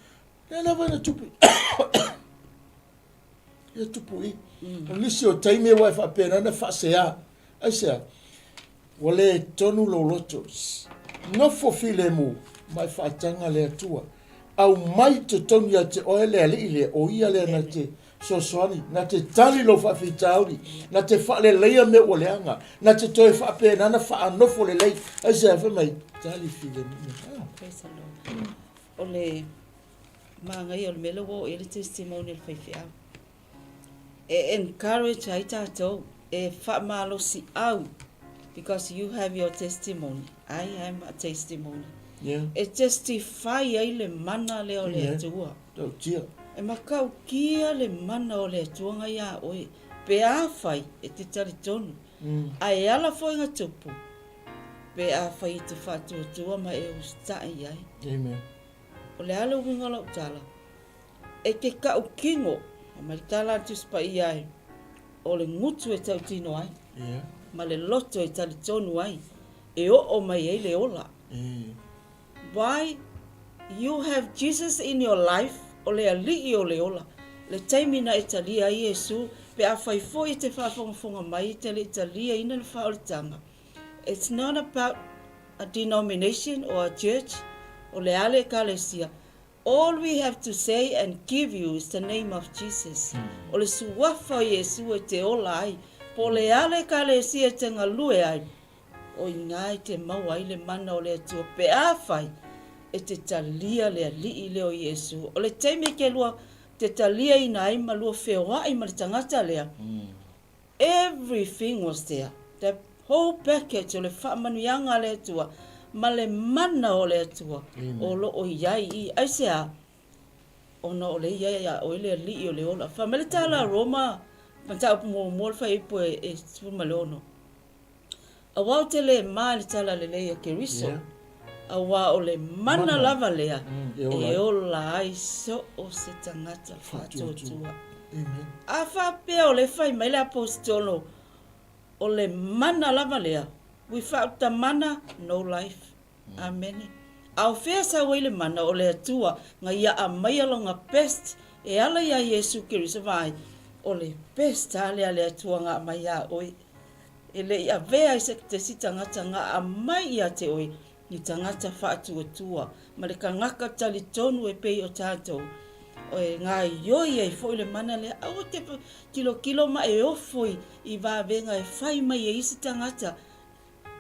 lea lava na tupu ia tupu i. O nisi o taimi ua e faapena ona faasea. Aisea? Ua le tonu lou loto. Nofo filemu ma e faataga le Atua. Aumai i totonu ia te oe le Alii lea, o Ia lea na te fesoasoani, na te tali lou faafitauli, na te faaleleia mea ua leaga, na te toe faapena ona faanofo lelei. Aisea? Fai mai, tali filemu. Praise the Lord. O le manaia o le mea lea ua oo i ai le testimony a le faifeau. E encourage ai tatou, e faamalosiau because you have your testimony, I have my testimony. Yeah. E testify ai le mana lea o le Atua. Tautia. E matautia le mana o le Atua na iā oe, pe afai e te talitonu, ae ala foi na tupu, pe afai e te faatuatua ma e usitai i ai. Amen. O le a le uiga o lau tala? E te tautino, fai mai le tala a le Tusi Paia e, o le gutu e tautino ai, yeah. ma le loto e talitonu ai, e oo mai ai le ola. Why? You have Jesus in your life, o le Alii o le ola. Le taimi na e talia ai Iesu, pe afai foi e te faafogafoga mai e te le i taliaina le faaolataga, it's not about a denomination or a church, o le a le Ekalesia, All we have to say and give you is the name of Jesus. O le suafa o Iesu e te ola ai, po o le a le Ekalesia e te galue ai, o ina e te maua ai le mana o le Atua pe afai e te talia le Alii lea o Iesu. O le taimi e te lua te taliaina ai ma lua feoai ma le tagata lea, Everything was there, the whole package o le faamanuiaga a le Atua ma le mana o le Atua o lo o i ai i aisea? Ona o lea e i ai ia oe le Alii o le ola. Fai mai le tala a Roma, mataupu muamua le fuaiupu e 16, Aua ou te le ma i le tala lelei a Keriso, aua o le mana lava lea e ola ai so o se tagata faatuatua. A faapea o lea e fai mai le Aposetolo, o le mana lava lea, without the mana, no life. Amene. A o fea sau ai le mana o le Atua na ia aumaia lona best e ala iā Iesu Keriso vaai, o le best a lea a le Atua na aumai iā oe. E le i avea i se tesi tagata na aumai ia te oe ni tagata faatuatua ma le tagata talitonu e pei o tatou, e gaoioi ai foi le mana lea. Aua te tilotilo ma e ofo i vavega e fai mai e isi tagata,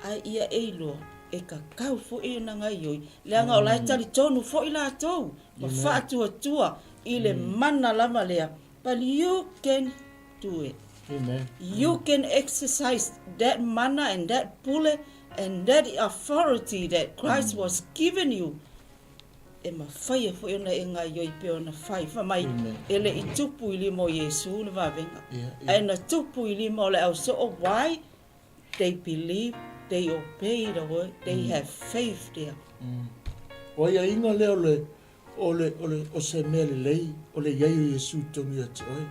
ae ia e iloa e tatau foi ona gaoioi, leaga o la e talitonu foi latou ma faatuatua i le mana lava lea. But you can do it. Amen. You can exercise that mana and that pule and that authority that Christ was given you. E mafai foi ona e gaoioi pei ona fai. Fai mai, e le i tupu i lima o Iesu le vavega. Ae na tupu i lima o le ausoo. Why? They believe, they obey the word, they have faith there. O aiaiga lea o le O le, o le, o se mea lelei, o le i ai o Iesu i totonu ia te oe.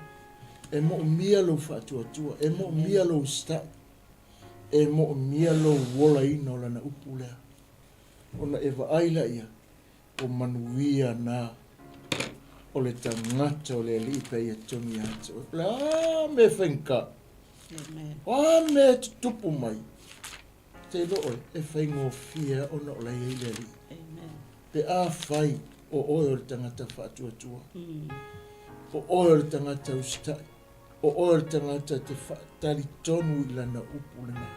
E moomia lou faatuatua, e moomia lou usitai, e moomia lou olaina o Lana upu lea. Ona e vaai laia, o manuia na o le tagata o le Alii pe a ia totonu ia te oe. O le a mea e faigata? O a mea e tutupu mai? Te iloa oe, e faigofie lava ona o la e i ai le Alii. Pe afai o oe o le tagata faatuatua, o oe o le tagata usitai, O oe o le tagata e te faatalitonu i lana upu lena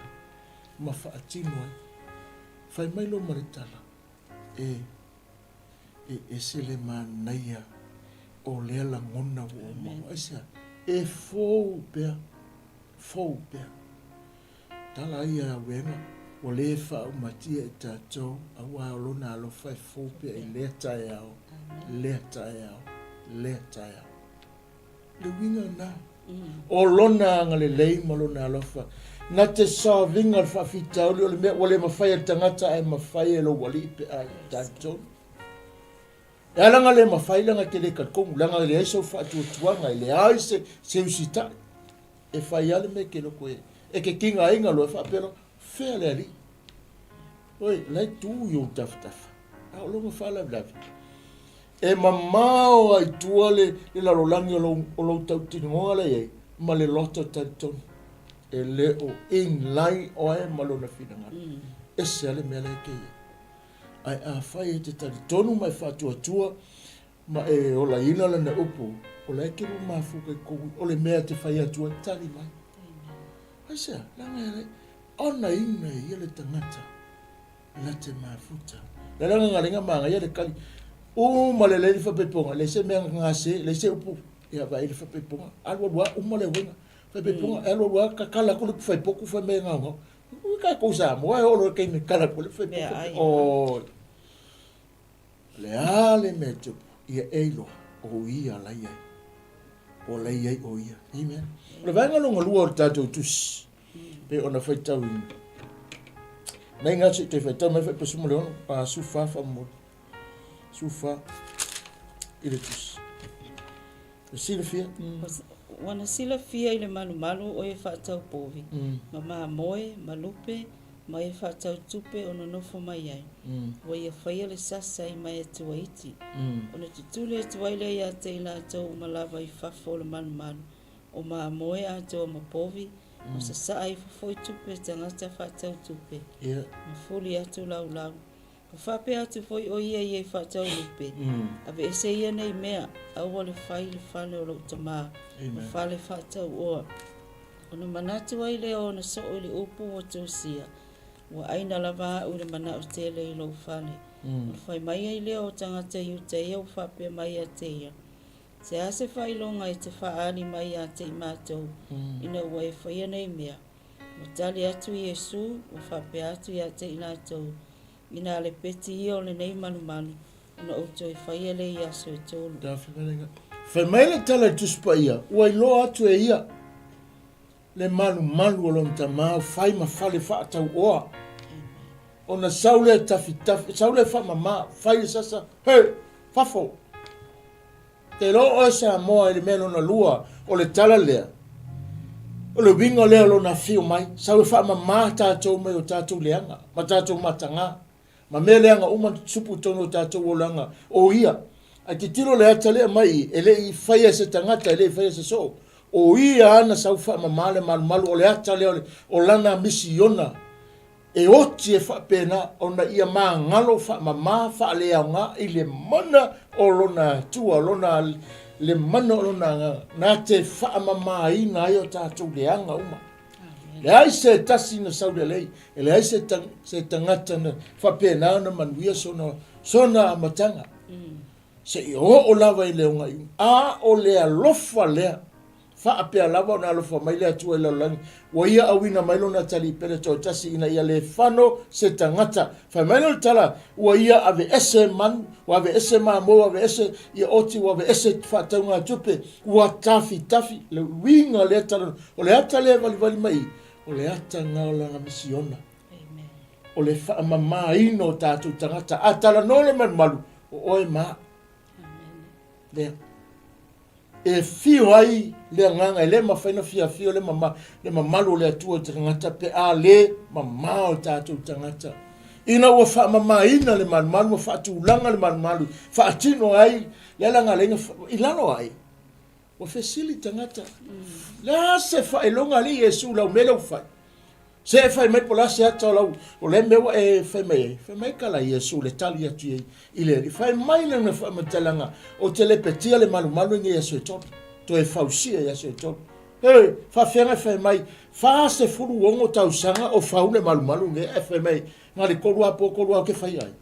ma faatino ai. Fai mai loa ma le tala, E, e ese le manaia o lea lagona ua ou maua. Aisea? E fou pea, fou pea. Tala ai ia uega, ua le faaumatia e tatou, auā o Lona alofa e fou pea i lea taeao, lea taeao, lea taeao. Le uiga lena, o Lona agalelei ma Lona alofa, na te saoviga le faafitauli o le mea ua le mafai e le tagata ae mafai e lou Alii pe a e talitonu. E ala ona le mafai leaga e te le talitonu, leaga e leai sou faatuatuaga, e leai se, se usitai. E fai lava le mea e te loto e, e te tigaina loa e faapea loa, fea le Alii? Oi, la e tu i ou tafatafa, a o lona faalavelave, e mamao lava i tua le, le lalolagi o lou, o lou tautinoga la e i ai, ma le loto talitonu. E le o in line oe ma lona finagalo. Ese lava le mea la e te i ai. Ae afai e te talitonu ma e faatuatua ma e olaina lana upu, o la e te mafuta i kou, o le mea e te fai atu ai, tali mai. Aisea, leaga e le, onaina e ia le tagata la te mafuta. Le ala nga manaia le kali, uma lelei le faapaipoga, leai se mea gase, leai se upu, ia vaai le faapaipoga, alu alu lava uma le uiga. Faapaipoga, alu alu lava tatala atu le upufaipotu fai mai e gaogao. Ui tatou Samoa e oo loa i le taimi e kala atu ai le upufaipotu. Oi. O le a le mea e tupu, ia e iloa, o ia la i ai. O la i ai o ia. Amen. O le vaega lona lua o le tatou tusi, pei ona faitauina. Nei ngā se te faitau mai whai pasu mo le ono, a su wha wha mo. Su wha i le tusi. E silafia. Ua na silafia i le malumalu o e faatau povi, ma mamoe, ma lupe, ma e faatau tupe o nonofo mai ai. Ua ia faia le sasa i mai Atua iti. Ona tutuli atu ai lea ia te i latou uma lava i fafo o le malumalu, o mamoe atoa ma povi, ma sasaa ifo foi tupe a tagata faatau tupe, ma fuli atu laulau. Ua faapea atu foi ʻo ia i e faatau lupe, Aveese ia nei mea, aua le fai i le fale o lou tamā, ma fale faatauoa. Ona manatu ai lea o ona soo i le upu ua tusia, Ua ʻaina lava aʻu i le manaʻo tele i lou fale. Ona fai mai ai lea o tagata Iutaia ua faapea mai ia te ia, Se a se faailoga e te faaali mai ia te i matou, ina ua e faia nei mea? Ua tali atu Iesū, ua faapea atu ia te i latou, Inā le peti ia o lenei malumalu, ona ou toe faia lea i aso e tolu. Fai mai le tala i Tusi Paia, ua iloa atu e ia le malumalu o lona tamau fai ma fale faatauoa. Ona sau lea tafitafi, sau lea faamama, fai le sasa, he, fafo! Te iloa oe Samoa i le mea lona lua o le tala lea, o le uiga lea o lona afio mai, sau e faamama tatou mai o tatou leaga ma tatou matagā ma mea leaga uma na tutupu i totonu o tatou olaga o ia. Ae tilotilo le ata lea mai i, e le i faia e se tagata, e le i faia e se soo, o ia ana sau faamama le malumalu, o le ata lea o lana misiona E oti e faapena ona ia magalo faamama faaleaoga i le mana o lona Atua, lona, le mana o lona Agaga, na te faamamaina ai o tatou leaga uma. Leai se tasi na sau lelei, e leai se, se tagata na faapena ona manuia sona, sona amataga. Se i oo lava i le ogaiuga. A o le alofa lea Faapea lava ona alofa mai le Atua i lalolagi, ua Ia auina mai Lona Atalii pele toatasi ina ia le fano se tagata. Fai mai lea o le tala, ua Ia aveese manu, ua aveese mamoe, ua aveese ia oti, ua aveese faatauga tupe, ua tafitafi. Le uiga o lea tala, o le ata lea e valivali mai i, o le ata lena o Lana misiona. O le faamamaina o tatou tagata. A talanoa le malumalu, o oe ma au. Lea. E fio ai le agaga, e le mafai ona fia afio le, mama, le mamalu o le Atua i te tagata pe a le mamao i tatou tagata. Ina ua faamamaina le malumalu ma faatulaga le malumalu, faatino ai le alaga alaiga i lalo ai, ua fesili tagata, le a se faailoga alii Iesu lau mea lea ua fai? Se e fai mai po o le a se ata o lau, o lea mea ua e fai mai ai? Fai mai ka la Iesu le tali atu i i le Alii. Fai mai lana faamatalaga, Ou te lepetia le malumalu i nei aso e tolu, toe fausia i aso e tolu. Ioe, faafeaga e fai mai, 46 tausaga o fau le malumalu lenei ae fai mai na le kolu a po kolu ao ke fai ai.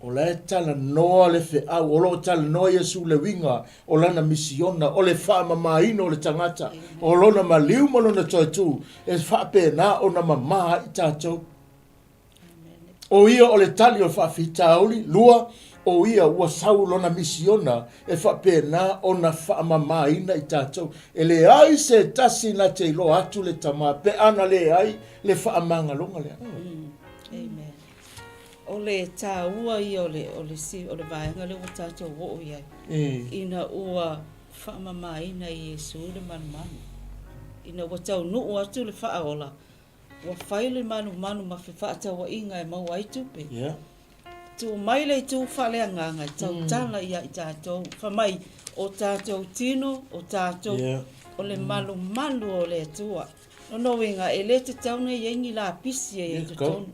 O la e talanoa le feau, o lo o talanoa Iesu le uiga o lana misiona, o le faamamaina o le tagata, o lona maliu ma lona toetū, e faapena ona mama ai tatou. O ia o le tali o le faafitauli. Lua, o ia ua sau lona misiona e faapena ona faamamaina i tatou. E leai se tasi na te iloa atu le Tama pe a na leai le faamagaloga lea. Amen. O le taua ia o le, o le, o le vaega lea ua tatou oo i ai. Ina ua faamamaina e Iesu le malumalu. Ina ua taunuu atu le faaola, Ua fai le manumanu ma fefaatauaiga e maua ai tupe. Yeah. Tu mai le itu faaleagaga e tautala mm. ia i tatou. Fa mai, o tatou tino, o tatou, yeah. o le malumalu o le Atua. Lona uiga, e le tatau ona i ai ni lapisi e i ai totonu.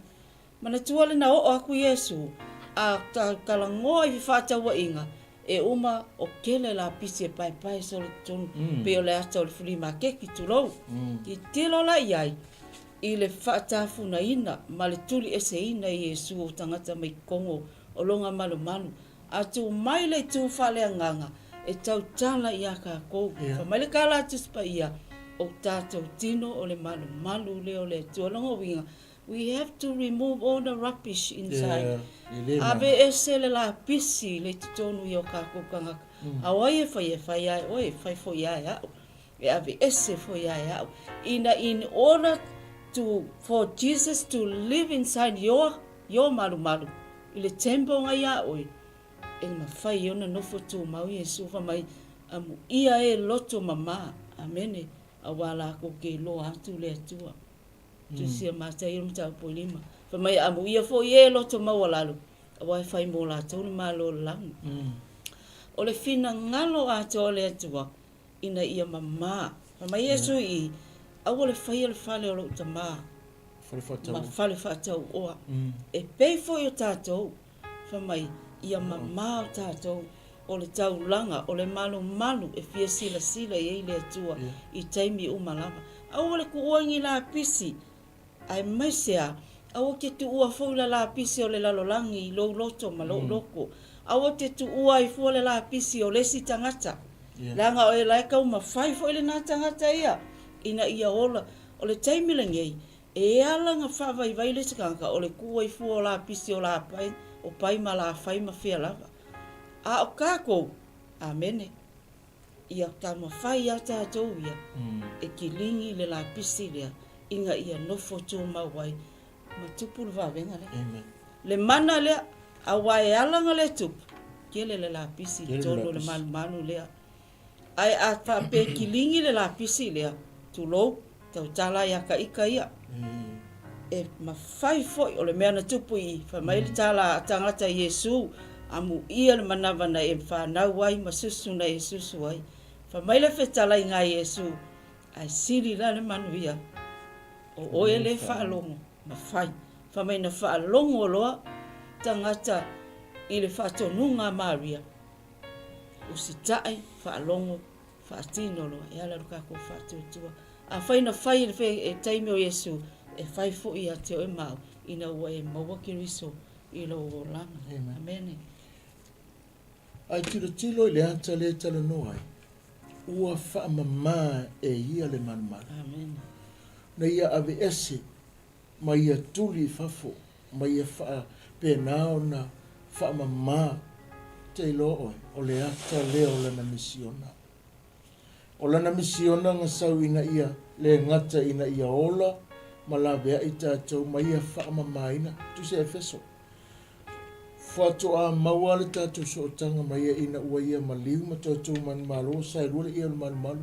Manatua le na oo aku Iesu, a talanoa i fefaatauaiga, e uma o kele lapisi e paepae solo i totonu, pei o le ata o le fulimakeki, tulou. Tilotilo la i ai i le faatafunaina ma le tulieseina e Iesu o tagata mai kogo o lona malumalu, a tu mai le itu faaleagaga e tautala iā kākou. Fai mai le Kala a Tusi Paia, O tatou tino o le malumalu lea o le Atua. Lona uiga, We have to remove all the rubbish inside. Yeah, Ave ese le lapisi le totonu i o kākou kangaka. Mm. A o ai e fai e fai ai oe, e fai foi ai au. E ave ese foi ai au. Ina in order to for Jesus to live inside your your malumalu i le temple ngai a oe, e mafai ona nofo tumau Iesu fa mai amuia e loto mama. Amene. Aua lākou ke iloa atu le Atua. Tusia Mataio mataupu e lima. Fai mai, Amuia foi e loto maualalo, aua e fai mo latou le Malo o le lagi. O le finagalo atoa o le Atua, ina ia mama. Fai mai Iesu i, Aua le faia le fale o lou Tama ma fale faatauoa. E pei foi o tatou. Fai mai, ia mamao tatou o le taulaga, o le malumalu e fia silasila i ai le Atua i taimi uma lava. Aua le tuua i ni lapisi, aemaise a, aua te tuua foi la lapisi o le lalolagi i lou loto ma lou loko. Aua te tuua ai fua le lapisi o le isi tagata, leaga o e la e taumafai foi lena tagata ia ina ia ola. O le taimi lenei, E ala na faavaivai le isi tagata o le ku ai fua o lapisi o lapai, o pai ma lafai ma fea lava. A o kakou, amene, ia taumafai ia tatou ia e kiligi le lapisi lea ina ia nofo tumau ai ma tupu le vavega lea. Amen. Le mana lea, aua e ala na le tupu, kele le lapisi i totonu o le malumalu lea. Ae a faapea e kiligi le lapisi lea, tulou, tautala ai a ka ika ia. E mafai foi, o le mea na tupu i, fai mai le tala a tagata i Iesu, amuia le manava na e fanau ai ma susu na e susu ai. Fai mai le fetalaiga a Iesu, ae sili la le manuia o oe le faalogo ma fai. Fai mai na faalogo loa tagata i le faatonuga a Maria, Usitai, faalogo, faatino loa e ala i lo tatou faatuatua. Afai na fai e le taimi o Iesu, e fai foi ia te oe ma au, ina ua e maua Keriso i lou olaga. Amene. Ae tilotilo i le ata lea e talanoa ai, ua faamama e ia le malumalu. Amene. Na ia aveese ma ia tuli i fafo, ma ia faapena ona faamama, te iloa oe, o le ata lea o lana misiona. O lana misiona na sau ina ia le gata ina ia ola ma laveai tatou ma ia faamamaina, tusa Efeso. Faatoa maua le tatou sootaga ma ia ina ua ia maliu ma toe tou manumalo, saelua le ia o le malumalu,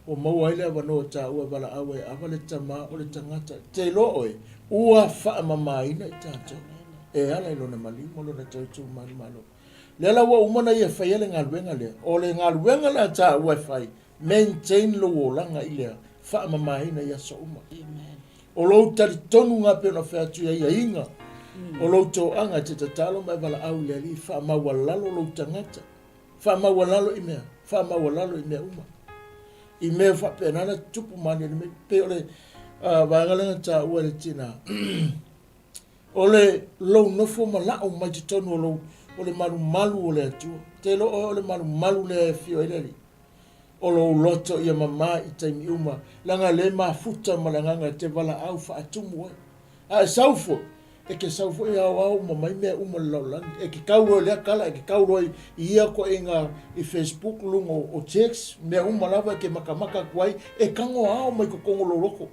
Ua maua ai le avanoa e taua e valaau ai ava le tama o le tagata. Te iloa oe, ua faamamaina i tatou e ala i lona maliu ma lona tautu manumalo. Lea la ua uma ona ia faia le galuega lea. O le galuega la taua e fai, maintain lou olaga i le faamamaina i aso uma. O lou talitonuga pei ona fai atu i aiaiga o lou toaga e te tatalo ma e valaau i le Alii, faamaualalo lou tagata. Faamaualalo i mea, faamaualalo i mea uma. I mea faapena na tutupu malie mai pei o le vaega lea na taua e le tina. O le lou nofo ma la'u mai totonu o lou, o le malumalu o le Atua. Te iloa oe o le malumalu lea e afio ai le Alii. O lou loto ia mama i taimi uma, leaga le mafuta ma le agaga e te valaau faatumu ai. A e sau foi, e te sau foi e aoao uma mai mea uma o le lalolagi. E te kau loa i lea tala, e te kau loa i ia koaiga i Facebook luga o text, mea uma lava e te matamata atu ai, e tago ao mai totonu o lou loto.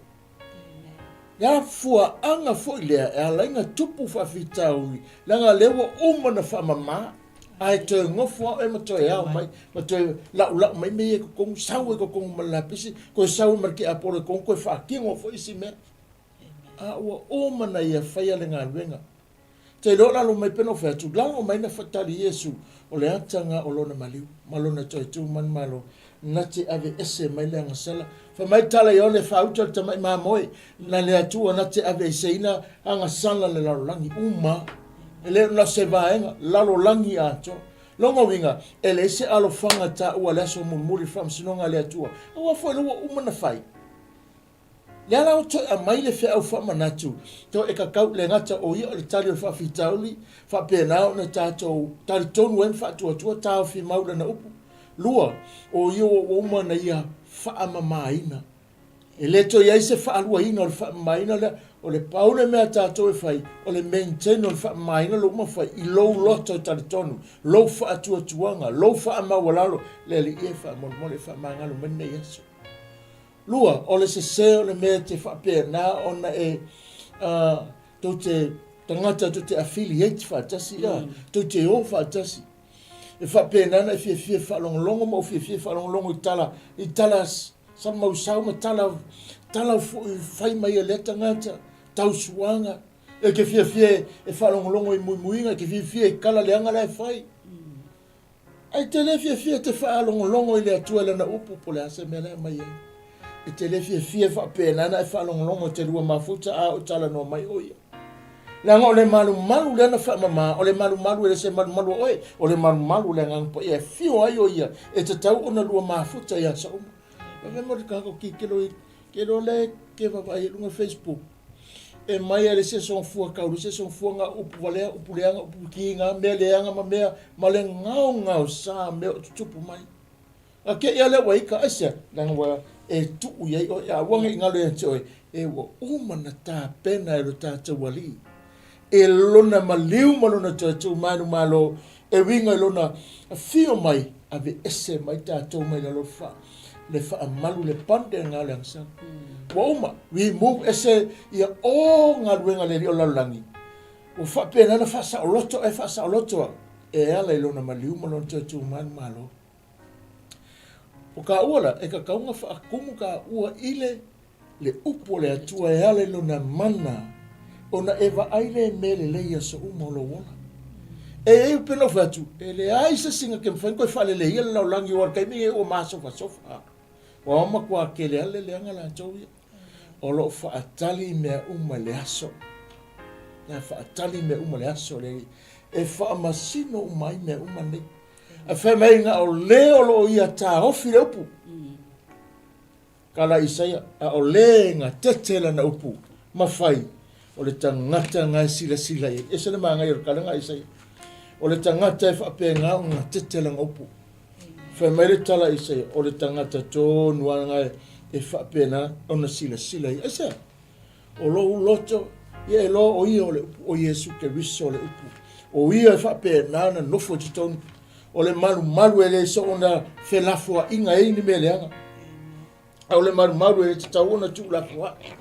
Le afuaaga foi lea e ala ai ona tupu faafitauli, leaga o lea ua uma ona faamama, ae toe nofo lava oe ma toe ao mai, ma toe la'ula'u mai mea ia i totonu, sau ai i totonu ma le lapisi, toe sau ai ma le tiapolo i totonu, toe faatino foi isi mea. A ua uma ona ia faia le galuega. Te iloa lalo mai pei ona ou fai atu, lalo mai na tali Iesu, o le ataga o lona maliu ma lona toe tu manumalo, na te ave ese mai le agasala. Fai mai tala i ole faauta le tamai mamoe, na le Atua na te ave eseina agasala le lalolagi uma. E le o na se vaega, lalolagi atoa. Lona uiga, e leai se alofaga taua le aso mulimuli le faamasinoga a le Atua, aua foi le ua uma na fai. Le ala o toe aumai le feau faamanatu, toe e kakau le gata o ia o le tali o le faafitauli, faapena ona tatou talitonu ai ma faatuatua taofi mau lana upu. Lua, o ia ua uma ona ia faamamaina. E le toe i ai se faaluaina o le faamamaina lea. O le pau le mea a tatou e fai, o le maintain o le faamamaina lou uma fai i lou loto e talitonu, lou faatuatuaga, lou faamaualalo, le Alii e faamolemole e faamagalo mai lenei aso. Lua, o le sese o le mea e te faapena ona e tou te tagata tou te affiliate faatasi, tou te o faatasi. E faapena ona e fiafia e faalogologo ma ou fiafia e faalogologo i tala, i tala salamausau ma tala, tala foi fai mai a lea tagata, tausuaga. E te fiafia e faalogologo i muimuiga, e te fiafia i tala leaga la e fai. Ae te le fiafia e te faalogologo i le Atua i Lana upu, po o le a se mea la e aumai ai. E te le fiafia e faapena ona e faalogologo i te lua mafuta a o talanoa mai o Ia. Leaga o le malumalu lea na faamama, o le malumalu e le se malumalu a oe, o le malumalu o le Agaga Paia e afio ai o Ia, e tatau ona lua mafuta i aso uma. Fai mai le tagata o tilotilo i Ke loa lea ke vaavaai i luga o Facebook, e mai a le isi aso gafua kau le isi aso gafua nga upu valea, upu leaga, upu kiga, mea leaga ma mea, ma le gaogaosa mea o tutupu mai. A ke ia lea ua ika, aisea? Leaga ua e tuu i ai oe, a ua nei galo ia te oe, e ua uma na tapena e lo tatou Alii, e lona maliu ma lona toe tu manumalo, e uiga i lona afio mai, aveese mai tatou mai lalo fa, le faamalu le bondage nga o le agasala. Ua uma, remove ese ia o galuega le alii o le lalolagi, ua faapena ona faasaoloto e faasaoloto au, e ala i lona maliu ma lona toe tu manumalo. O ka ua la, e tatau ona faatumu ka ua i le le upu o le Atua e ala i lona mana, ona e vaai lea i mea lelei i aso uma o lou ola. E i ai pei ona ou fai atu, e leai se isi na te mafai ona toe faaleleia le lalolagi aua o le taimi lenei ua masofasofa. Ua matua tele lava le leaga latou ia. O lo o faatali mea uma i le aso. E faatali mea uma i le aso le Alii. E faamasino uma ai mea uma nei. Ae fai mai na o le o lo o ia taofi le upu. Kala Isaia, a o le gatete lana upu ma fai, o le tagata na e silasila i ai. Ese le manaia o le kala na Isaia. O le tagata e faapena ona gatete lana upu. Fai mai le tala Isaia, o le tagata tonu lava na e faapena ona silasila i ai. Aisea? O lou loto, ia e loa o ia o le upu, o Iesu Keriso o le upu. O ia e faapena ona nofo i totonu. O le malumalu e le soona felafoaiga ai ni mea leaga. A o le malumalu e le tatau ona tuulafoai.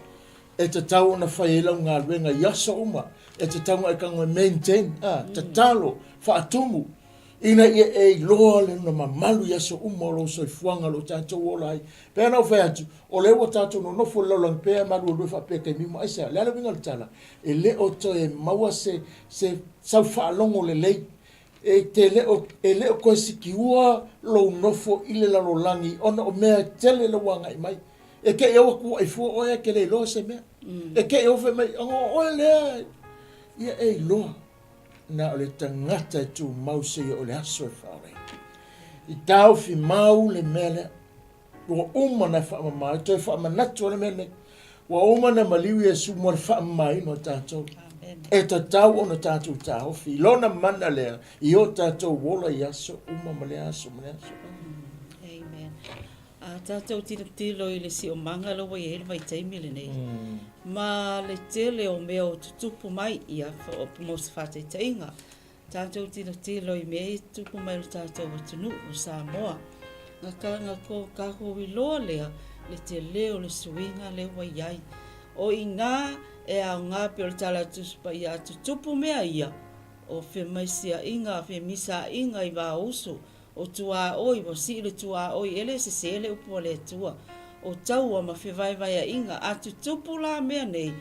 E tatau ona fai ai lau galuega i aso uma. E tatau ona e tago e maintain, a, tatalo, faatumu, ina ia e iloa le lona mamalu i aso uma o lou soifuaga o lo o tatou ola ai. Pei ona ou fai atu, o lea ua tatou nonofo i le lalolagi pea e maluelue faapea taimi uma. Aisea? O le a le uiga o le tala? E le o toe maua se, se sau faalogo lelei. E te le o, e le o toe sikiua lou nofo i le lalolagi ona o mea e tele lou agai mai. E te i au atu ai fua oe ae te le iloa se mea. E te i au fai mai, o oe lea, ia e iloa. Na o le tagata e tumau seia o le aso e faaola ai. I taofi mau le mea lea. Ua uma ona e faamama ai, toe faamanatu ai le mea lenei. Ua uma ona maliu Iesu mo le faamamaina o tatou. E tatau ona tatou taofi i lona mana lea i o tatou ola i aso uma ma lea aso ma lea aso. Amen. A tatou tilotilo i le siomaga lea ua i ai le vaitaimi lenei, ma le tele o mea o tutupu mai, ia, mo se faataitaiga, Tatou tilotilo i mea ia e tutupu mai i lo tatou atunuu o Samoa. Na ka, na ko tatou iloa lea le tele o le suiga lea ua i ai. O i ina e aoga pei o le tala a Tusi Paia a tutupu mea ia, o femaisiaiga, femisaiga i vaouso, o tuaoi, ua sii le tuaoi, e le sese le upu a le Atua. O taua ma fevaevaeaiga, a tutupu la mea nei,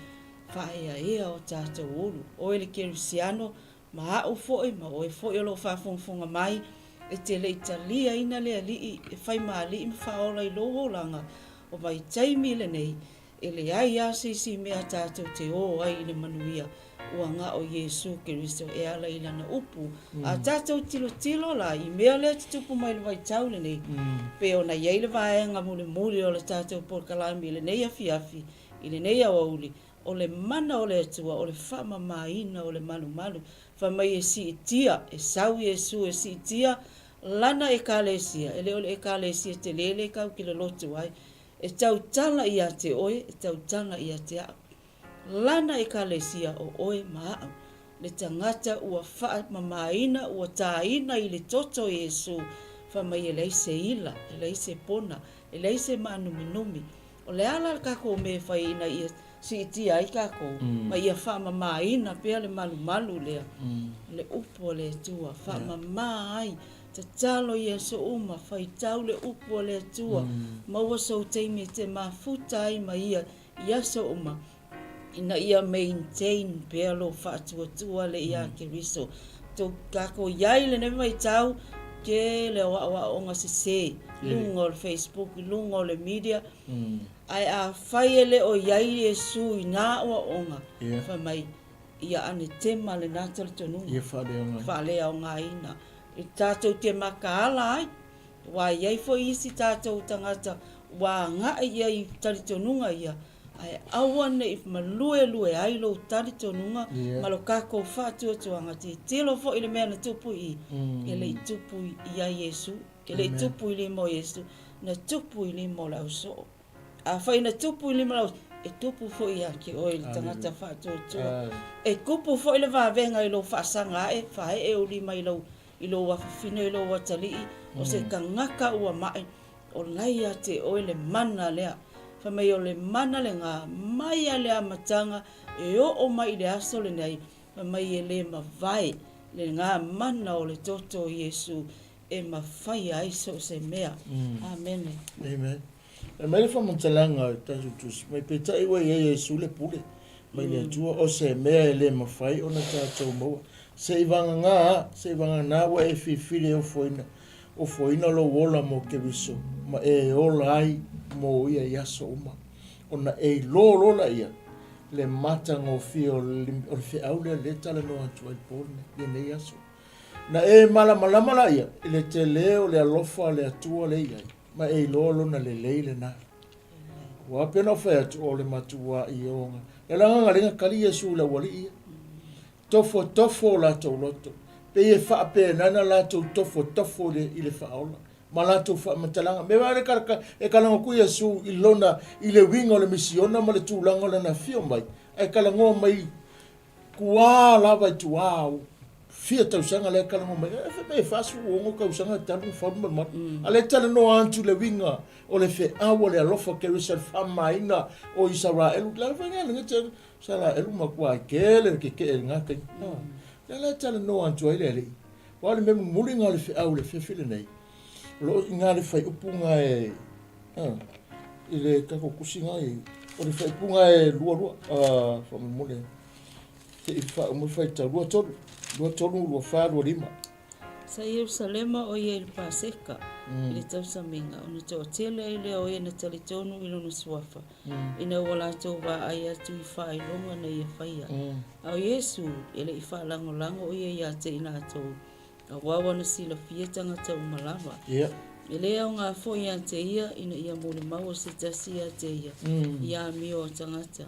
faaeaea o tatou ulu, oe le kerisiano ma a'u foi ma oe foi o lo o faafogafoga mai, e te le i taliaina le Alii e fai ma Alii ma Faaola i lou olaga, o vaitaimi lenei, e leai lava se isi mea tatou te ō ai i le manuia, ua na o Iesu Keriso e ala i Lana upu. A tatou tilotilo la i mea lea e tutupu mai i le vaitau lenei, pei ona i ai le vaega mulimuli o le tatou polokalame i lenei afiafi, I lenei aoauli, o le mana o le Atua, o le faamamaina o le malumalu. Fai mai e siitia, e sau Iesu e siitia Lana Ekalesia, e le o le Ekalesia tele lea kau ki lolotu ai. E tautala ia te oe, e tautala ia te a'u. Lana Ekalesia o oe ma a'u. Le tagata ua faamamaina, ua taina i le toto o Iesu, fai mai e leai se ila, e leai se pona, e leai se maanuminumi. O le a la le tatou mea e fai ina ia siitia ai tatou ma ia faamamaina pea le malumalu lea? O le upu a le Atua, faamama ai, tatalo i aso uma, faitau le upu a le Atua, maua sou taimi e te mafuta ai ma Ia i aso uma, ina ia maintain pea lou faatuatua le iā Keriso. Tou tatou iai lenei vaitau, tele o aoaoga sese i luga o le Facebook, i luga o le media, ae afai e le o iai Iesu i na aoaoga, fai mai, ia anetema lena talitonuga, faaleaogaina, e tatou te makaala ai. Aua e i ai foi isi tatou tagata ua agai i ai i talitonuga ia, ae aua ne i maluelue ai lou talitonuga ma lo tatou faatuatuaga. Tilotilo foi i le mea na tupu i i, e le i tupu ia Iesu, e le i tupu i lima o Iesu, na tupu i lima o le ausoo. Afai na tupu i lima o le ausoo, e tupu foi ia te oe le tagata faatuatua. E tupu foi le vavega i lou faasaga ae, faaee ou lima i lou i lou afafine i lou atalii, o se tagata ua maʻi, o la ia te oe le mana lea. Fai mai o le mana lena mai a le amataga e oo mai i le aso lenei, fai mai e le mavae lena mana o le toto o Iesu e mafaia ai so o se mea. Amene. Amen. E mai le faamatalaga o le tatou Tusi mai, peitai ua i ai Iesu le pule mai le Atua, o se mea e le mafai ona tatou maua. Se i vagana, se i vagana ua e filifili e ofoina, ofoina lou ola mo Keriso, ma e ola ai mo ia i aso uma. Ona e iloa loa laia le matagofie o le feau lea lea e talanoa atu ai le po lenei, lenei aso. Na e malamalama laia i le tele o le alofa o le Atua lea e i ai. Ma e iloa lona lelei lena. Ua pei ona ou fai atu, o le matuā i oga. Le agaga lea na kali Iesu i le aualii ia. Tofotofo o latou loto. Pei e faapena na latou tofotofo i le, i le faaola. Ma latou faamatalaga. Me wale kala, e kalago ku Iesu i lona, i le uiga o le misiona ma le tulaga o lana afio mai. Ae kalagoa mai Tuā lava i tuā o fia tausaga lea e talanoa mai ai, fai mai e 46 tausaga talu ona fau le malumalu. A lea e talanoa atu le uiga o le feau o le alofa Keriso i le faamamaina o Isaraelu. Le ala foi lena lena te Isaraelu matua tele le tetee i lena taimi. Lea la e talanoa atu ai le Alii. Aua o le mea mulimuli lena o le feau i le afiafi lenei, o lo o i ina le fuaiupu lena e i le tatou tusi lena i, o le fuaiupu lena e 22, faamolemole se i faauma le faitau, 23, 23, 24, 25. Sa Ierusalema o ia i le Paseka, i le tausamiga, ona toatele ai lea o e na talitonu i lona suafa, ina ua latou vaai atu i faailoga na ia faia. A o Iesu, e le i faalagolago ia ia te i latou, Aua ua na silafia tagata uma lava. Ia. E le aoga foi ia te ia ina ia molimau se tasi ia te ia i amio a tagata,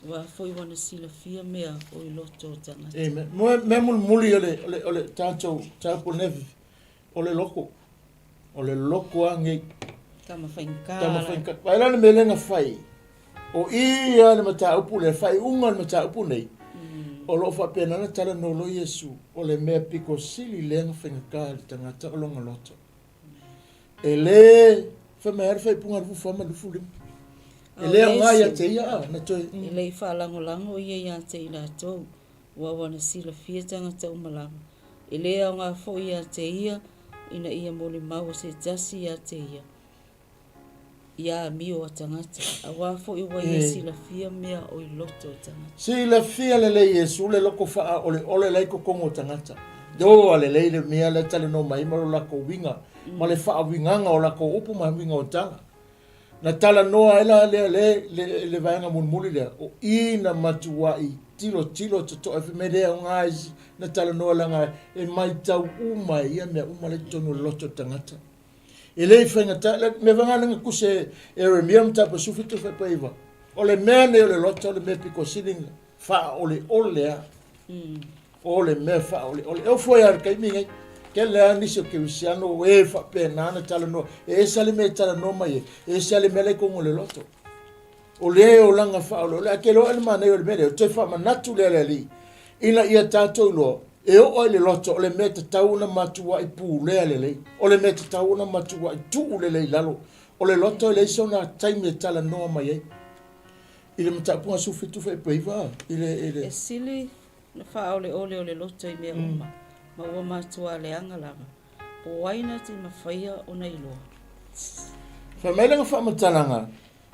aua foi ua na silafia mea o i loto o tagata. Amen. Mea mulimuli o le, o le, o le tatou mataupu lenei afiafi, o le loko. O le loko lava nei. Tama faigata. Tama faigata. Vaai la le mea lea na fai. O i lava le mataupu lea, le faaiuga o le mataupu nei, o lo o faapena ona talanoa loa Iesu, o le mea pito sili lea na faigata i le tagata o lona loto. E le, fai mai lava le faaipuga 24 ma le 25. E le aoga ia te ia, a, na toe. E le i faalagolago ia ia te i latou, aua ua na silafia tagata uma lava. E le aoga foi ia te ia, ina ia molimau se tasi ia te ia. I amio a tagata, aua foi ua ia silafia mea o i loto o tagata. Silafia lelei Iesu le loko faaoleole la i totonu o tagata. Doa lelei le mea lea talanoa mai ai ma lo latou uiga, ma le faauigaga o latou upu ma uiga o tala. Na talanoa ai la lea le, le, le vaega mulimuli lea, o i na matuai tilotilo totoa ai fai mai le aoga na talanoa leaga e maitau uma e ia mea uma la i totonu o le loto o le tagata. E le i faigata, le mea foi lena na tusi e Ieremia mataupu e 17 faaipoiva, o le mea nei o le loto o le mea pito sili ona faaoleole lava. O le mea faaoleole. E ofo ai lava i le taimi nei. Tele lava nisi o kerisiano o e faapena ona talanoa. E ese lava le mea e talanoa mai ai, e ese lava le mea la e i totonu o le loto. O le olaga faaoleole. Ae te iloa le manaia o le mea lea, o toe faamanatu lea e le Alii, ina ia tatou iloa, e oo i le loto, o le mea e tatau ona matuai pulea lelei, o le mea e tatau ona matuai tuu lelei i lalo. O le loto e leai sona taimi e talanoa mai ai. I le mataupu 17 faaipoiva, i le, i le. E sili le faaoleole o le loto i mea uma, ma ua matua leaga lava. Po o ai na te mafaia ona iloa. Fai mai lana faamatalaga,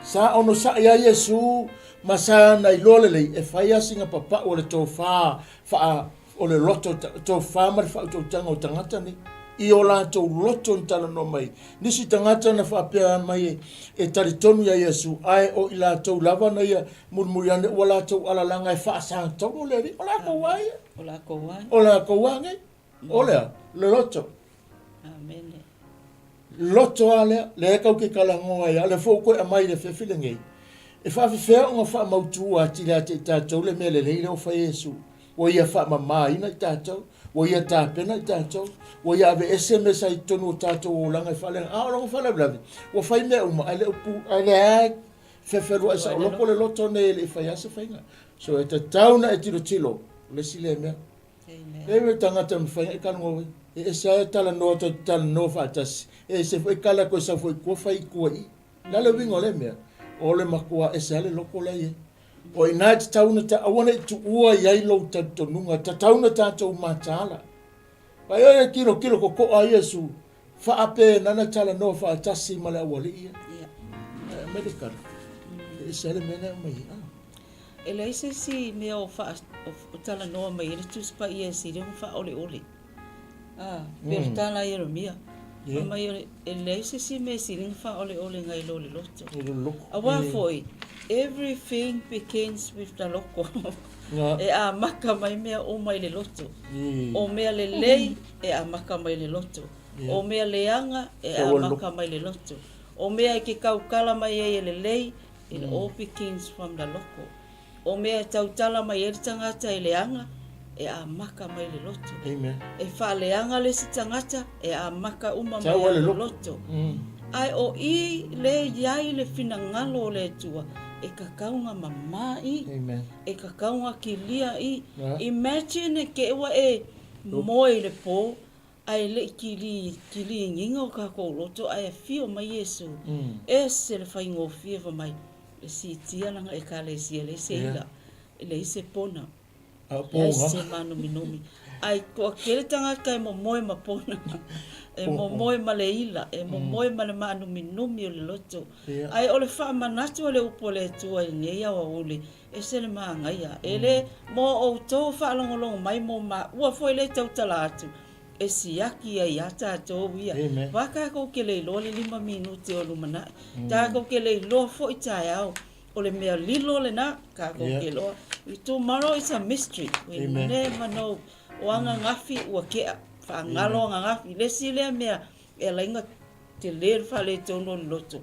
Sa onosai ai Iesu ma sa na iloa lelei e fai a sina papau o le tofa faa o le loto tofa ma le faautautaga o tagata nei i o latou loto na talanoa mai. Nisi tagata na faapea mai e talitonu ia Iesu ae o i latou lava na ia mulimuli ane ua latou alalaga e faasatauro le Alii. O latou a ia. O latou a. O latou a nei. O le a? Le loto. Amene. Loto a lea, lea e tau te talanoa ai a, lea foi ua toe aumai i le afiafi lenei, e faafefea ona faamautu atili ia te i tatou le mea lelei lea ua fai e Iesu, ua Ia faamamaina i tatou, ua Ia tapena i tatou, ua Ia aveese mea sa i totonu o tatou olaga e faaleaga. A o lona faalavelave, ua fai mea uma ae le o pu, ae lea lava e fefeluai saoloko le loto nei e le i faia lava se faiga. So e tatau ona e tilotilo, o le isi lea mea. E le tagata e mafai ona e talanoa ai. E ese lava e talanoa tou te talanoa faatasi, e ese foi tala toe sau foi i tua fai i tua i i. O le a le uiga o lea mea? O le matua ese lava le loto la e i ai. O i ina e tatau ona ta, aua ne i tuua i ai lou talitonuga, e tatau ona tatou mataala. Vaai oe e tilotilo totoa ai Iesu, faapena ona talanoa faatasi ma le aualii ia. Ae aumai le tala, e ese lava le mea lena e aumai ai. E leai se isi mea o, faa, o talanoa mai ai le Tusi Paia e sili ona faaoleole. Ah, pei o le tala ia Ieremia. Yeah. Fai mai e leai se isi mea e sili ona faaoleole nai lo le loto. I le loto. Aua foi, everything begins with the loko. E amata mai mea uma i le loto. O mea lelei e amata mai le loto. O mea leaga e amata mai le loto. O mea e ke tautala mai ai e lelei, It all begins from the loko. O mea e tautala mai ai le tagata e leaga, e amaka mai le loto. Amen. E faaleaga le isi tagata, e amaka uma mai le loto. Ae o i le iai le finagalo o le Atua, e kakauga mama i. Amen. E kakauga kilia i. Yeah. Imagine e ke ua e moe i le po, Ae le i kili, kiligiga o kakou loto ae afio mai Iesu, ese le faigofie fa mai, e siitia lana ekalesia, e leai se ila, e leai se pona, leai se mānominumi. Ae toatele tagata e momoe ma pona, e momoe ma le ila, e momoe ma le mānominumi o le loto. Ae o le faamanatu a le upu a le Atua i lenei aoauli, ese le māgaia. E le mo outou faalogologo mai mo maua foi le tautala atu, e siaki ai iā tatou ia. Aua tatou te le iloa le lima minute o lumanai. Tatou te le iloa foi taeao o le mea lilo lena, tatou te iloa. Tomorrow is a mystery, we never know. O ananafi ua tea, faagalo ananafi. Le isi lea mea e ala ai ona. Tele le faaletonu o le loto.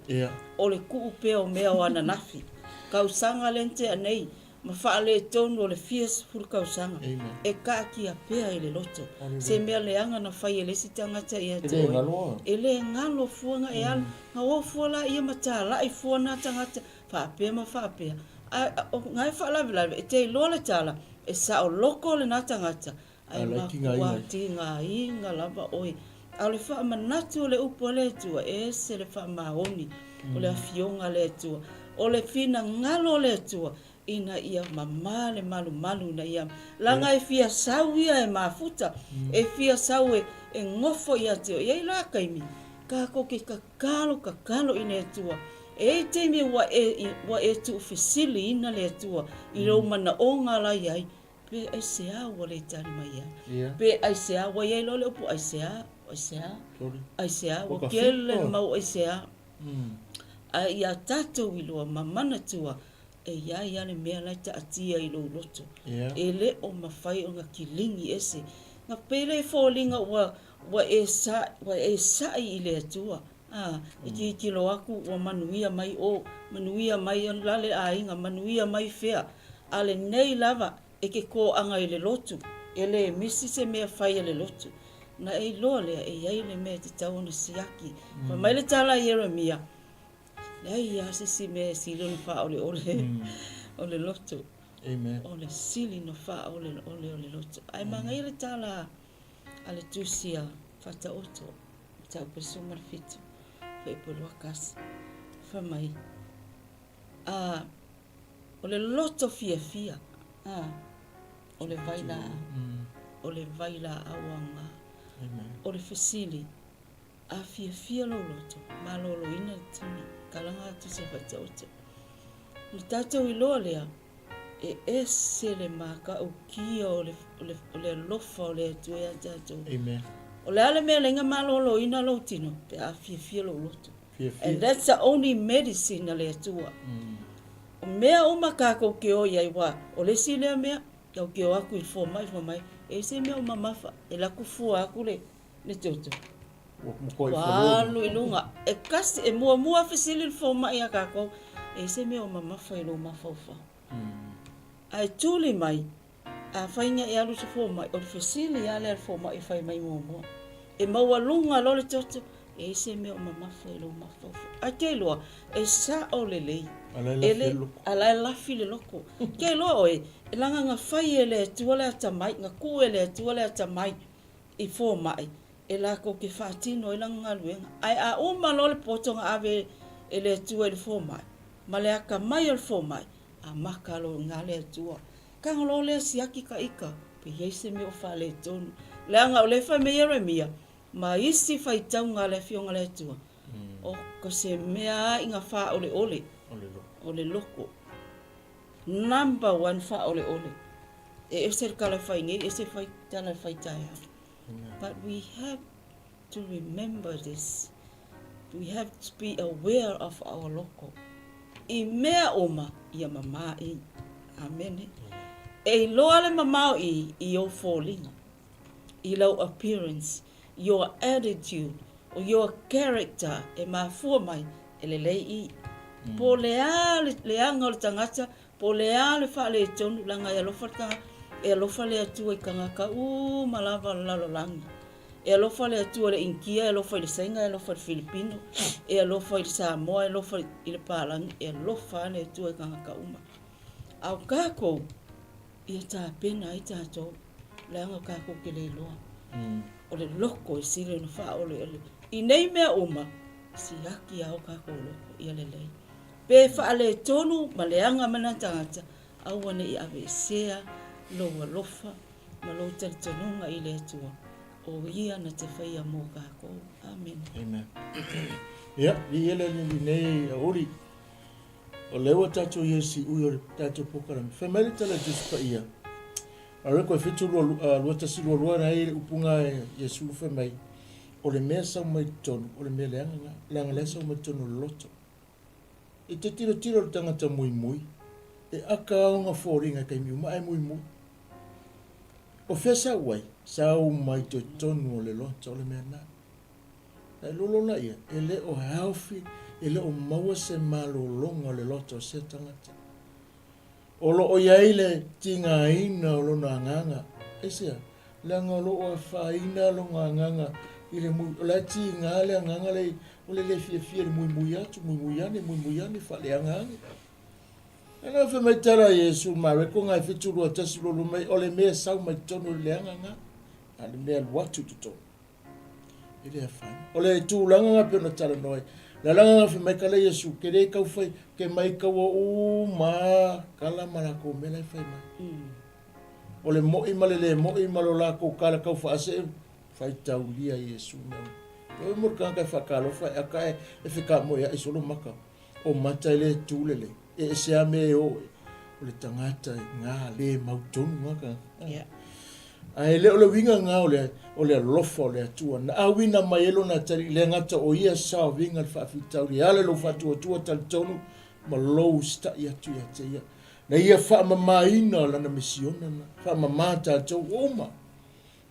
O le kuu pea o mea o ananafi. Kausaga lea na tea nei ma faaletonu o le fia sefulu kausaga e kaatia pea i le loto. Se mea leaga na fai e le isi tagata ia te oe. E le galo fua na e alu. Na o fua laia ma talai fua na tagata faapea ma faapea. Ae o na e faalavelave e te iloa le tala e saoloko lena tagata Ae matua tigaina lava oe. A o le faamanatu o le upu a le Atua, e ese le faamaoni o le Afioga a le Atua. O le finagalo o le Atua, ina ia mama le malumalu, ina ia, leaga e fia sau ia e mafuta, e fia sau e, e gofo ia te oe. E i ai la taimi, tatou te tatalo, tatalo i le Atua. E i ai taimi ua e, ua e tuufesiliina le Atua i lou manaoga la i ai, Pe aisea ua le tali mai ai? Yeah. Pe aisea ua iai loa le upu aisea, aisea, Sorry. aisea, ua kele le mau aisea. Mm. Ae ia tatou iloa ma manatua e iai a le mea la e taatia i lou loto. Yeah. E le o mafai ona kiligi ese. Na pele e foliga ua, ua e sa, ua e sa'i i le Atua. A, e tilotilo atu ua manuia mai o, manuia mai la le aiga, manuia mai fea. A lenei lava e ke toaga i le lotu, e le misi se mea fai a le lotu. Na e iloa lea e i ai le mea e tatau ona siaki. Fai mai le tala a Ieremia, Leai lava se isi mea e sili ona faaoleole o le lotu. Amen. O le sili ona faaoleole o le lotu. Ae manaia le tala a le tusi a Faataoto. Mataupu e 17, fuaiupu 21, fai mai, A, o le loto fiafia, a, o le vailaau, o le vailaau aoga. O le fesili, a fiafia lou loto, maloloina le tino, talaga atu se faitaoto. O le tatou iloa lea, E ese le matautia o le, o le, o le alofa o le Atua ia tatou. Amen. O le a le mea laina maloloina lou tino pe a fiafia lou loto. Fiafia. And that's the only medicine a le Atua. Mm. O mea uma kākou ke o iai wa, o le isi lea mea, tau ke o aku i le fomai, fomai, e se mea o mamafa, e laku fua aku le, le toto. Ua alu i luga. E kasi, e muamua fesili le fomai iā kākou, e i se mea o mamafa i lou mafaufau. Ae tuli mai, afai na e alu i se fomai, o le fesili lava lea a le fomai e fai mai muamua. E maualuga loa le toto, e i se mea o mamafa i lou mafaufau. Ae te iloa, e sao lelei. A la e lafi le loko. A la e lafi le loko. Te iloa oe, leaga na fai e le Atua le atamai, na tuu e le Atua le atamai i fomai e latou te faatino ai lana galuega. Ae a uma loa le poto na ave e le Atua i le fomai, ma le atamai o le fomai, amata loa i ina le Atua. Tago loa lea siaki ta ita, pe i ai se mea o faaletonu. Leaga o lea e fai mai Ieremia, ma isi faitauga a le Afioga a le Atua, o ko se mea lava ina faaoleole, o le loko. Number one faaoleole. E ese le tala e fai nei, ese le tala e fai taeao. But we have to remember this. We have to be aware of our loko. I mea uma, ia mamā i. Amene. E iloa le mamao i, i ou foliga, i lau appearance, your attitude, o your character e mafua mai, e lelei i. Po o le a le leaga o le tagata, Po o le a le faaletonu, leaga e alofa le tagata, e alofa le Atua i tagata uma lava o le lalolagi. E alofa le Atua i le Initia, e alofa i le Saina, e alofa i le Filipino, e alofa i le Samoa, e alofa i le Palagi, e alofa lava le Atua i tagata uma. A o tatou, ia tapena ai tatou, leaga tatou te le iloa. O le loko e sili ona faaoleole. I nei mea uma, siaki lava o tatou loko ia lelei. Pe faaletonu ma leaga mai lana tagata, aua ne i aveesea lou alofa ma lou talitonuga i le Atua, o Ia na te faia mo kākou. Amene. Amen. Ia, viia le Alii nei aoauli. O lea ua tatou i ai siui o le tatou polokalame. Fai mai le tala a Jesu Paia. Mareko e 7, 21, 22 na ai le upuga a Iesu fai mai, o le mea sau mai totonu, o le mea leaga na, leaga lea sau mai totonu o le loto. I te tilotilo le tangata muimui, e aka ona foliga i taimi uma ae muimui. O fea sau ai? Sau mai totonu o le loto o le mea na. Na e lolo laia, e le o healthy, e le o maua se malologa o le loto o sea tagata. O lo o i ai le tigaina o lona agaga. Aisea? Leaga o lo o afaina lona agaga i le mui, o la e tiga le agaga lea o le le fiafia i le muimui atu, muimui ane, muimui ane, faaleaga ane. Lea na fai mai tala a Iesu, Mareko ga e 7 2 1 2 2 mai, o le mea e sau mai totonu o le leaga ga, a le mea alu atu i totonu. E le afaina. O le tulaga ga pei ona talanoa ai. Lalaga ga fai mai kala Iesu, ke le kau fai, ke mai kaua uma kala ma lakou mea la e fai mai. O le mo'i ma le le mo'i ma lo lakou kala kau faasee, faitaulia Iesu mea uma. E mo le tagata e faatalofa e aka e, e fekamoea'i solo maka. O mata e le tu lelei, e ese a mea e o e, o le tagata e ga le mautonu ga tagata. Yeah. Ae le o le uiga ga o le, o le alofa o le Atua. Na auina mai e lona tali, le gata o ia saoviga le faafitauli, e ala i lou faatuatua talitonu ma lou usitai atu ia te ia. Na ia faamamaina lana misiona na, faamama tatou uma.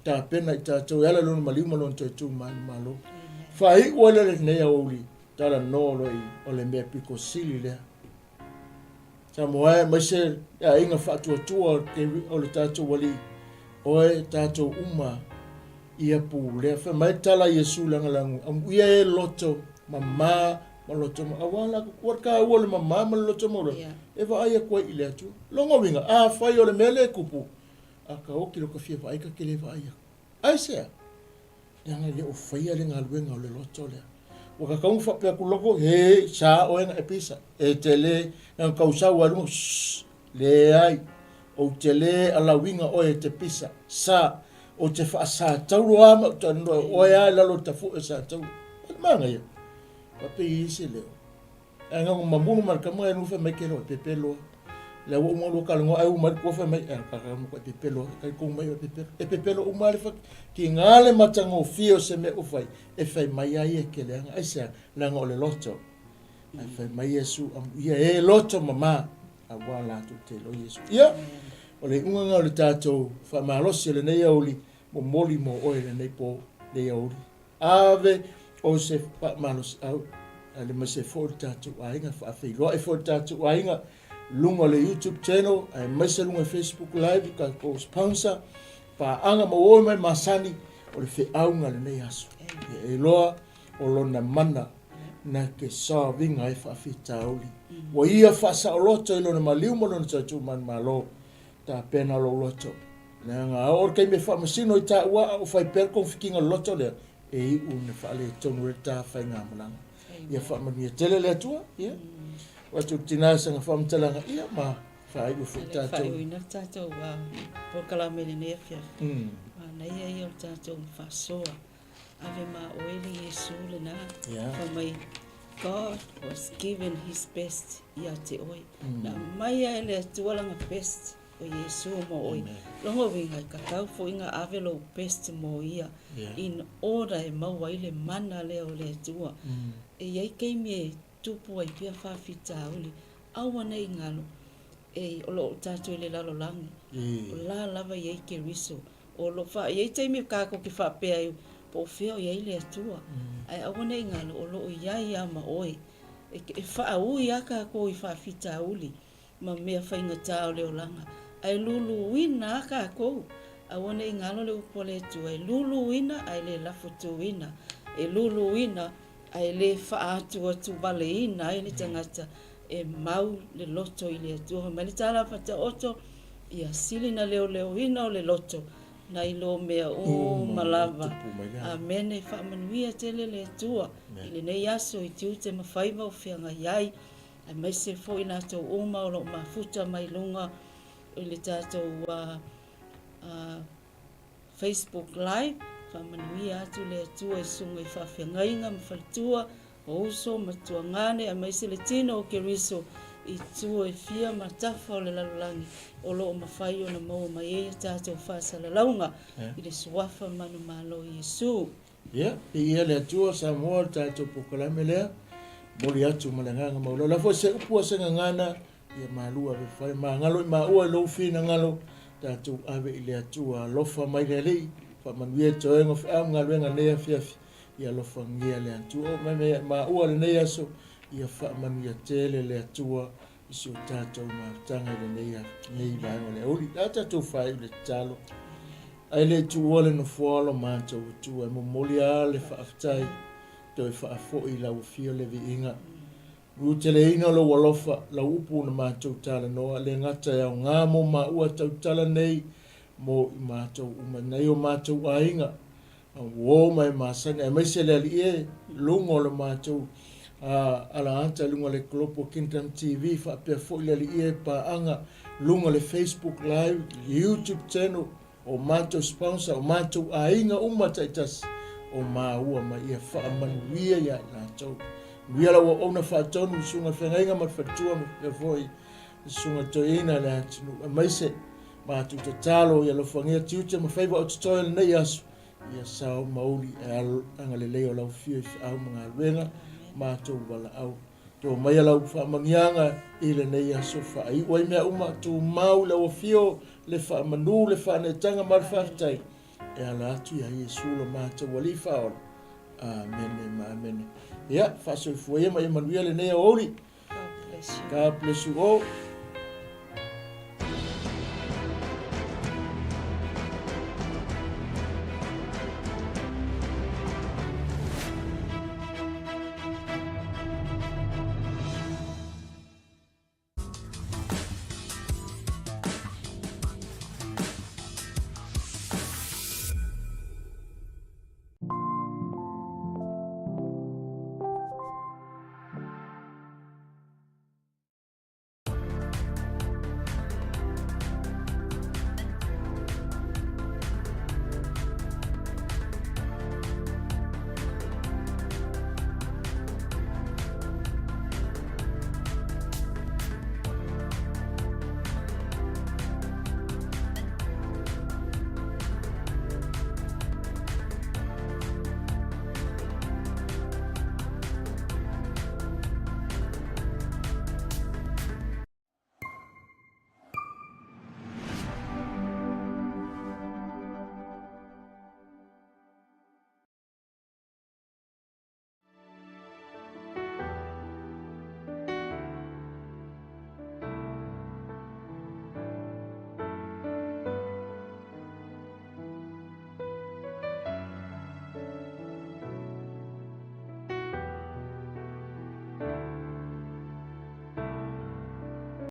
Tapena i tatou e ala i lona maliu ma lona toe tu manumalo. Faaiu ai lea lenei aoauli talanoa loa i o le mea pito sili lea. Samoa e aemaise le aiga faatuatua o le tatou Alii, oe tatou uma ia pulea. Fai mai le tala a Iesu lagalago, amuia e loto mama ma loto ma aua la ua taua le mama ma le loto maualalo e vaai atu ai i le Atua. Lona uiga, afai o le mea lea e tupu, A ka oki lo ka fia vaai ka ke le vaai aku. Aisea? Leaga e le o faia le galuega o le loto lea. Ua ka tau faapea atu loko, he, sa oe na e pisa. E te le, na kau sau ai lunga, shh, leai. Ou te le alauina oe e te pisa. Sa, ou te faasataulo a ma uta noe, oe a e lalo tafu e satauro. O le manaia. Faapei i se leo. Ae na mamulu ma le tama e nufa mai ke loa pepe loa. Le ua uma lua kalagoa ai uma le kuafa mai e kaka mo e pepe loa kai kou mai e pepe e pepe loa uma le fa ki ngā le matagofie o se mea o fai e fai mai ai e ke leaga aisea leaga o le loto ai fai mai Iesu amuia e loto mama aua latou te iloa Iesu. Ia o le iuga lena o le tatou faamalosi o lenei aoauli momoli mo oe lenei po lenei aoauli. Ave o se faamalosiau aemaise foi le tatou aiga, faafeiloai foi le tatou aiga luga o le YouTube channel aemaise luga o Facebook Live, tatou sponsor, paaga ma oi mai masani o le feauga lenei aso. E iloa o lona mana na ke saoviga ai faafitauli. Ua ia faasaoloto i lona maliu ma lona tautumanumalo, tapena lou loto. Leaga a oo le taimi e faamasino i taua a o fai pea le togafitiga o le loto lea, e iu ina faaletonu ai le ta faigamalaga. Ia faamanuia tele le Atua, ia. O atu le tina sana faamatalaga, ia ma faaiu foi tatou. Faaiuina le tatou polokalame i lenei afiafi. Manaia ia o le tatou faasoa. Ave ma oe le Iesu lena. Fai mai, God was given his best ia te oe. Na aumaia e le Atua lana best. O Iesu mo oe. Lona uiga e tatau foi na ave lou best mo ia in order e maua ai le mana lea o le Atua. E i ai taimi e tupu ai pea faafitauli, aua nei galo e o lo o tatou i le lalolagi, o la lava e i ai Keriso. O lo o i ai taimi tatou te faapea ai po o fea o i ai le Atua, ae aua nei galo o lo o i ai lava ma oe. E faaui lava tatou i faafitauli ma mea faigata o le olaga, ae luluina lava tatou. Aua ne i galo le upu a le Atua, e luluina ae le lafotuina, e luluina ae le faaatuatuvaleina ai le tagata e mau le loto i le Atua. Fai mai le tala faataoto, ia sili na leoleoina o le loto nai lo mea uma lava. Amene. Faamanuia tele le Atua i lenei aso i tiute ma faiva o feagai ai. aemaise foi latou uma o lo o mafuta mai luga i le tatou Facebook Live. Faamanuia atu le Atua i susuga i faafeagaiga ma faletua, o uso ma tuagane, aemaise le tino o Keriso i tua e fia ma tafa o le lalolagi o lo o mafai ona maua mai ai a tatou faasalalauga i le suafa manumalo o Iesu. Ia, viia le Atua, Samoa, le tatou polokalame lea, momoli atu ma le agaga maualalo. O le a foi se upu a se gagana, ia malu ave fai, magalo i maua i lou finagalo, tatou ave i le Atua. Alofa mai le Alii, faamanuia i toega o feau ma galuega i lenei afiafi. Ia alofagia le Atua. Oo mai mai maua lenei aso, ia faamanuia tele le Atua i si o tatou mafutaga i lenei nei vaega o le aoauli. Le a tatou faaiu le tatalo. Ae le i tuua le nofoa o lo matou Atua, e momoli lava le faafetai toe faafoi i lau afio le viiga. Luteleina lou alofa, lau upu na matou talanoa, le gata e aoga mo maua tautala nei mo i matou uma nei o matou aiga, uo ma e masani, aemaise le Alii e, luga o le matou alaata i luga o le Global Kingdom TV, faapea foi le Alii e paaga luga o le Facebook Live, YouTube channel, o matou sponsor, o matou aiga uma taitasi, o māua ma ia faamanuia ia i latou. Manuia lau auauna faatonu i susuga feagaiga ma le faletua ma faapea foi i susuga toeaina le atunuu, aemaise matou tatalo ia alofagia tiute ma faiva o totoe o lenei aso, ia sao mauli e agalelei o lau afio i feau ma galuega, matou valaau. To maia lau faamanuiaga i lenei aso faaiu ai mea uma, tumau i lau afio le faamanu, le faaneetaga ma le faafetai e ala atu ia Iesu lo matou Alii Faaola. Amene ma amene. Ia, faasoifua ia ma ia manuia lenei aoauli. God bless you. God bless you all.